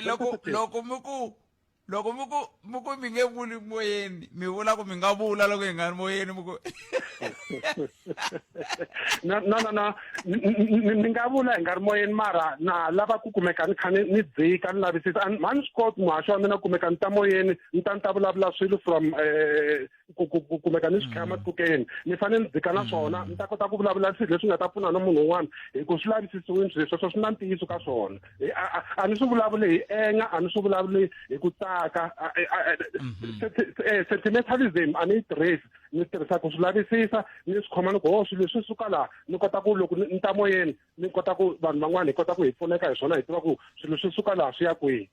loko loko mi ku loko mi ku mi ku mi nge vuli moyeni mi vula ku mi nga vula loko hi nga ri moyeni mi ku no no no no ni nga vula hi nga ri moyeni mara na lava ku kumeka ni kha ni ni dzika ni lavisisa a ni swi koti muhaxi wa mina kumeka ni ta moyeni ni ta ni ta vulavula swilo from eh, ku ku ku kumeka ni swi khaya matlukeni ni fanele ni dzika na swona ni ta kota ku vulavula swilo leswi nga ta pfuna na munhu un'wana hi ku swi lavisisiwini swilo sweswo swi na ntiyiso ka swona a ni swi vulavuli hi enga a ni swi vulavuli hi ku tsaka sentimentalism a ni yi tirhisi ni tirhisa ku swi lavisisa ni swi khoma ni ku ho swilo leswi suka laha ni kota ku loko ni ta moyeni ni kota ku vanhu van'wana hi kota ku hi pfuneka hi swona hi tiva ku swilo swi suka laha swi ya kwihi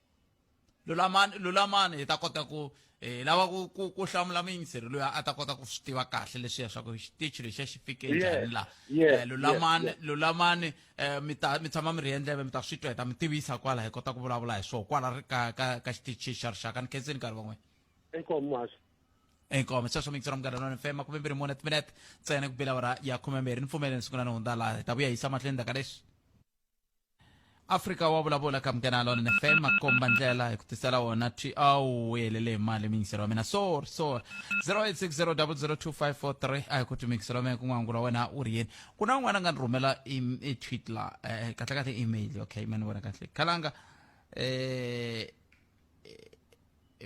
lulamani lulamani hi ta kota ku hi lava ku ku ku hlamula muyingiseri loyi a ta kota ku swi tiva kahle leswiya swa ku xitichi lexiya xi fike njhani laha eh, lulamani lulamani eh, mi ta mi tshama mi ri endleve mi ta swi twa hi ta mi tivisa kwala hi kota ku vulavula hi swona kwala ka ka ka xitichi xa rixaka ni khenseni nkarhi van'we inkomu muhaxi inkomu sweswo mixero munghana lona fm makumembirhi mune timinete ntsena ku bela awara ya khumembirhi ni pfumeleni sungula ni hundza laha hi ta vuya hisa mahlweni ndzhaku ka leswi Afrika wa vulavula ka Munghana Lonene FM makomba ndlela hi ku tisela wona thi a wu helele hi mali miyingiselo wa mina sorry sorry 0860002543 a hi ku ti miyingiselo wa mina ku n'wangula wena u ri yini ku na un'wana a nga ni rhumela i tweet la eh, kahle kahle email okay mani vona kahle khalanga eh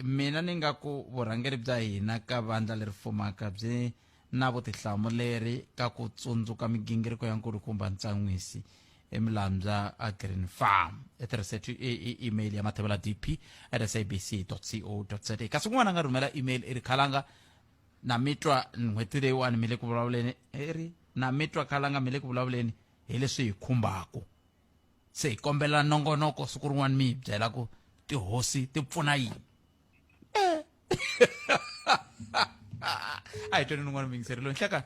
Mina ni nga ku vurhangeri bya hina ka vandla leri fumaka byi na vutihlamuleri ka ku tsundzuka migingiriko ya Nkulukumba Ntsan'wisi eMlambya a Green Farm. I tirhise email ya mathevela dp at sabc co za. Kasi kun'wana a nga rhumela email i ri khalanga na mi twa n'hweti leyiwani mi le ku vulavuleni i ri na mi twa khalanga mi le ku vulavuleni hi leswi hi khumbaku. Se hi kombela nongonoko siku rin'wana mi hi byela ku tihosi ti pfuna yini. Eh. A hi tweni un'wana muyingiseri loyi nhlekani.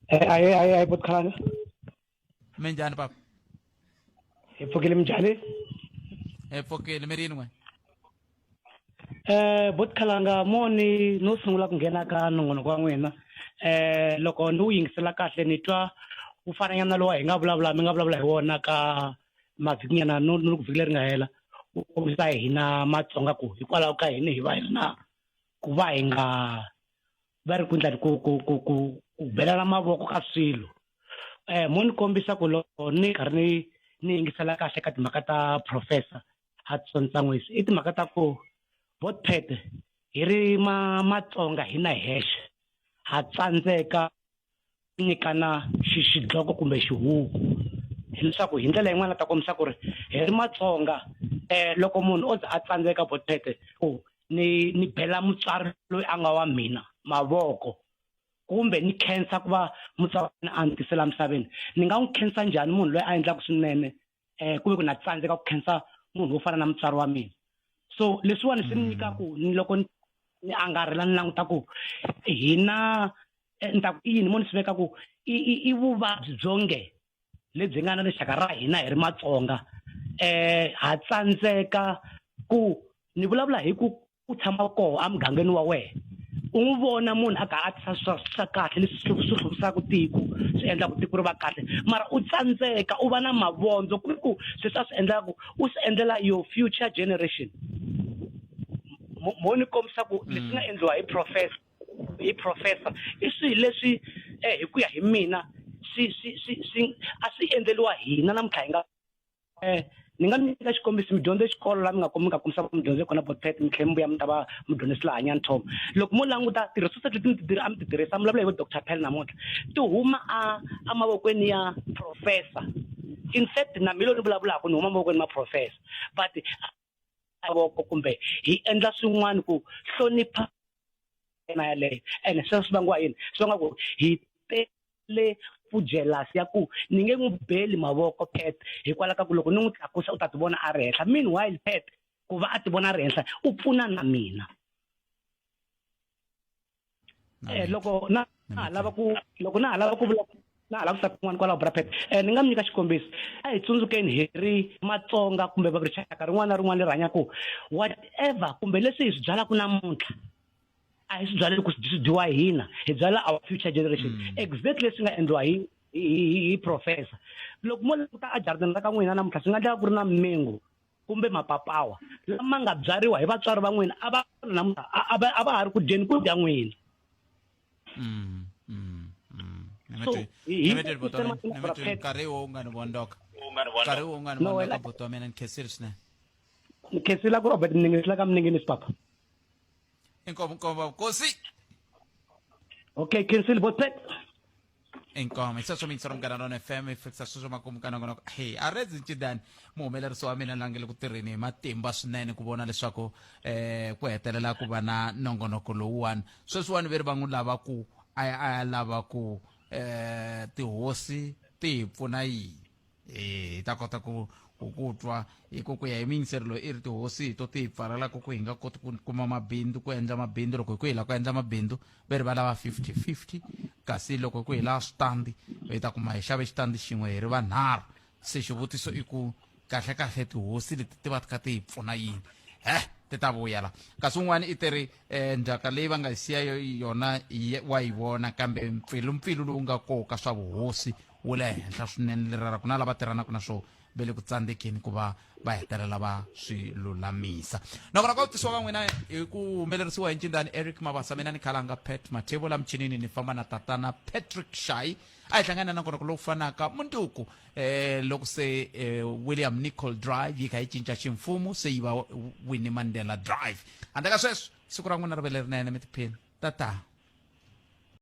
Eh, aye aye aye botkhana. Minjhani papa? Hi pfukile minjhani? Hi pfukile mi ri yini n'we? Eh botkhalanga moni no sungula ku nghena ka nongonoko wa n'wina eh loko ni wu yingisela kahle ni twa wu fananyana na lowa hi nga vulavula mi nga vulavula hi wona ka mavhikinyana no no ku vhiki leri nga hela wu kombisa hina matsonga ku hikwalaho ka yini hi va hi ri na ku va hi nga va ri ku ndla ku ku ku ku ku belana mavoko ka swilo eh mo ni kombisa ku loko ni karhi ni ni yingisela kahle ka timhaka ta professor Hudson Ntsan'wisi i timhaka ta ku Botpet hi ri ma Matsonga hina hexe ha tsandzeka ku nyikana xidloko kumbe xihuku hileswaku hi ndlela yin'wana ta kombisa ku ri hi ri Matsonga um loko munhu o ze a tsandzeka Botpet ku ni ni bela mutswari loyi a nga wa mina mavoko kumbe ni khensa ku va mutswari wa mina a ni tisela misaveni ni nga n'wi khensa njhani munhu loyi a endlaka swinene eh kumbe ku na tsandzeka ku khensa munhu wo fana na mutswari wa mina so leswiwani swi ni nyika ku ni loko ni angarhela ni languta ku hina eh, ni ta ku i yini mo ni swi veka ku i i i vuvabyi byo nge lebyi nga na rixaka ra hina hi ri matsonga eh ha tsandzeka ku ni vulavula hi ku u tshama koho emugangeni wa wena u n'wi vona munhu a karhi a tisa swa swa kahle leswi swi swi hluvukisaka tiko swi endlaka tiko ri va kahle mara u tsandzeka u va na mavondzo ku ku sweswi a swi endlaka u swi endlela your future generation mo ni kombisa ku leswi nga endliwa hi professor hi professor i swilo leswi eh, hi ku ya hi mina swi swi swi swi a swi endleriwa hina namuntlha hi nga eh Ni nga mi nyika xikombiso, mi dyondze xikolo laha mi nga mi nga kumisa mi dyondze kona botpet, mi tlhela mi vuya mi ta va mudyondzisi laha Nyanthoma. Loko mo languta ti-resources leti mi ti a mi ti tirhisa, mi vulavula hi vo Doctor Pell namuntlha, ti huma a emavokweni ya professor. In fact, na mina loyi ni vulavulaka ni huma emavokweni ma professor. But mavoko kumbe hi endla swin'wana ku hlonipha yena yaleyo. Ene sweswo swi vangiwa yini? Swi vangiwa ku hi tele vujelasi ya ku ni nge n'wi beli mavoko Pat hikwalaho ka ku loko ni n'wi tlakusa u ta tivona a ri henhla. Meanwhile Pat ku va a tivona a ri henhla u pfuna na mina. Eh, loko na ha lava ku loko na ha lava ku vula na ha lava ku ta kun'wana kwalaho bra Pat, eh, ni nga mi nyika xikombiso. A hi tsundzukeni hi ri Matsonga kumbe va rixaka rin'wana na rin'wana leri hanyaka whatever kumbe leswi hi swi byalaka namuntlha a hi swi byaleli ku swi dyiwa hi hina, hi byala our future generation. Exactly leswi nga endliwa hi hi hi professor. Loko mo languta a jaratini ra ka n'wina namuntlha swi nga endleka ku ri na mango kumbe mapapawa lama nga byariwa hi vatswari va n'wina a va namuntlha a va a va ha ri ku dyeni ku dya n'wina. So, nkarhi wo nga ni vondoka, nkarhi wo nga ni vondoka buti wa mina, ni khensile swinene. Ni khensile ku Robert Mninginisi la ka Mninginisi papa. Inkomo, inkomo nkosi. Okay, khensile botpet. Inkomo hi sweswo mintshoro Munghana Lona FM hi fikisa sweswo makumu ka nongonoko. Hey, a redzi ncindani muhumelerisi wa mina la nge le ku tirheni hi matimba swinene ku vona leswaku eh ku hetelela ku va na nongonoko lowuwani. Sweswiwani ve ri va n'wi lava ku a ya a ya lava ku eh tihosi ti hi pfuna yini, hi ta kota ku ku ku twa hi ku ku ya hi miyingiseri loyi i ri tihosi hi to ti hi pfalelaka ku hi nga koti ku kuma mabindzu, ku endla mabindzu. Loko hi ku hi lava ku endla mabindzu ve ri va lava 50-50, kasi loko hi ku hi lava switandi hi ta kuma hi xave xitandi xin'we hi ri vanharhu. Se xivutiso i ku kahle kahle tihosi leti ti va ti kha ti hi pfuna yini? He ti ta vuya la. Kasi un'wana i teri ndzhaka leyi va nga yi siya yona wa yi vona, kambe mpfilumpfilu lowu nga koka swa vuhosi wu le henhla swinene lerara ku na lava tirhanaka na swo ve le ku tsandzekeni ku va va hetelela va swi lulamisa. Nakona ka vutisiwa ka n'wina hi ku humelerisiwa hi ncindani Eric Mabasa, mina ni khalanga Pat Mathebo, la michinini ni famba na tatana Patrick Shai. A hi hlangana na nkonoko lowu fanaka munduku loko se William Nicol Drive yi kha yi cinca ximfumo se yi va Winnie Mandela Drive. Handle ka sweswo, siku ra n'wina ri ve lerinene, mi tiphina. Tata.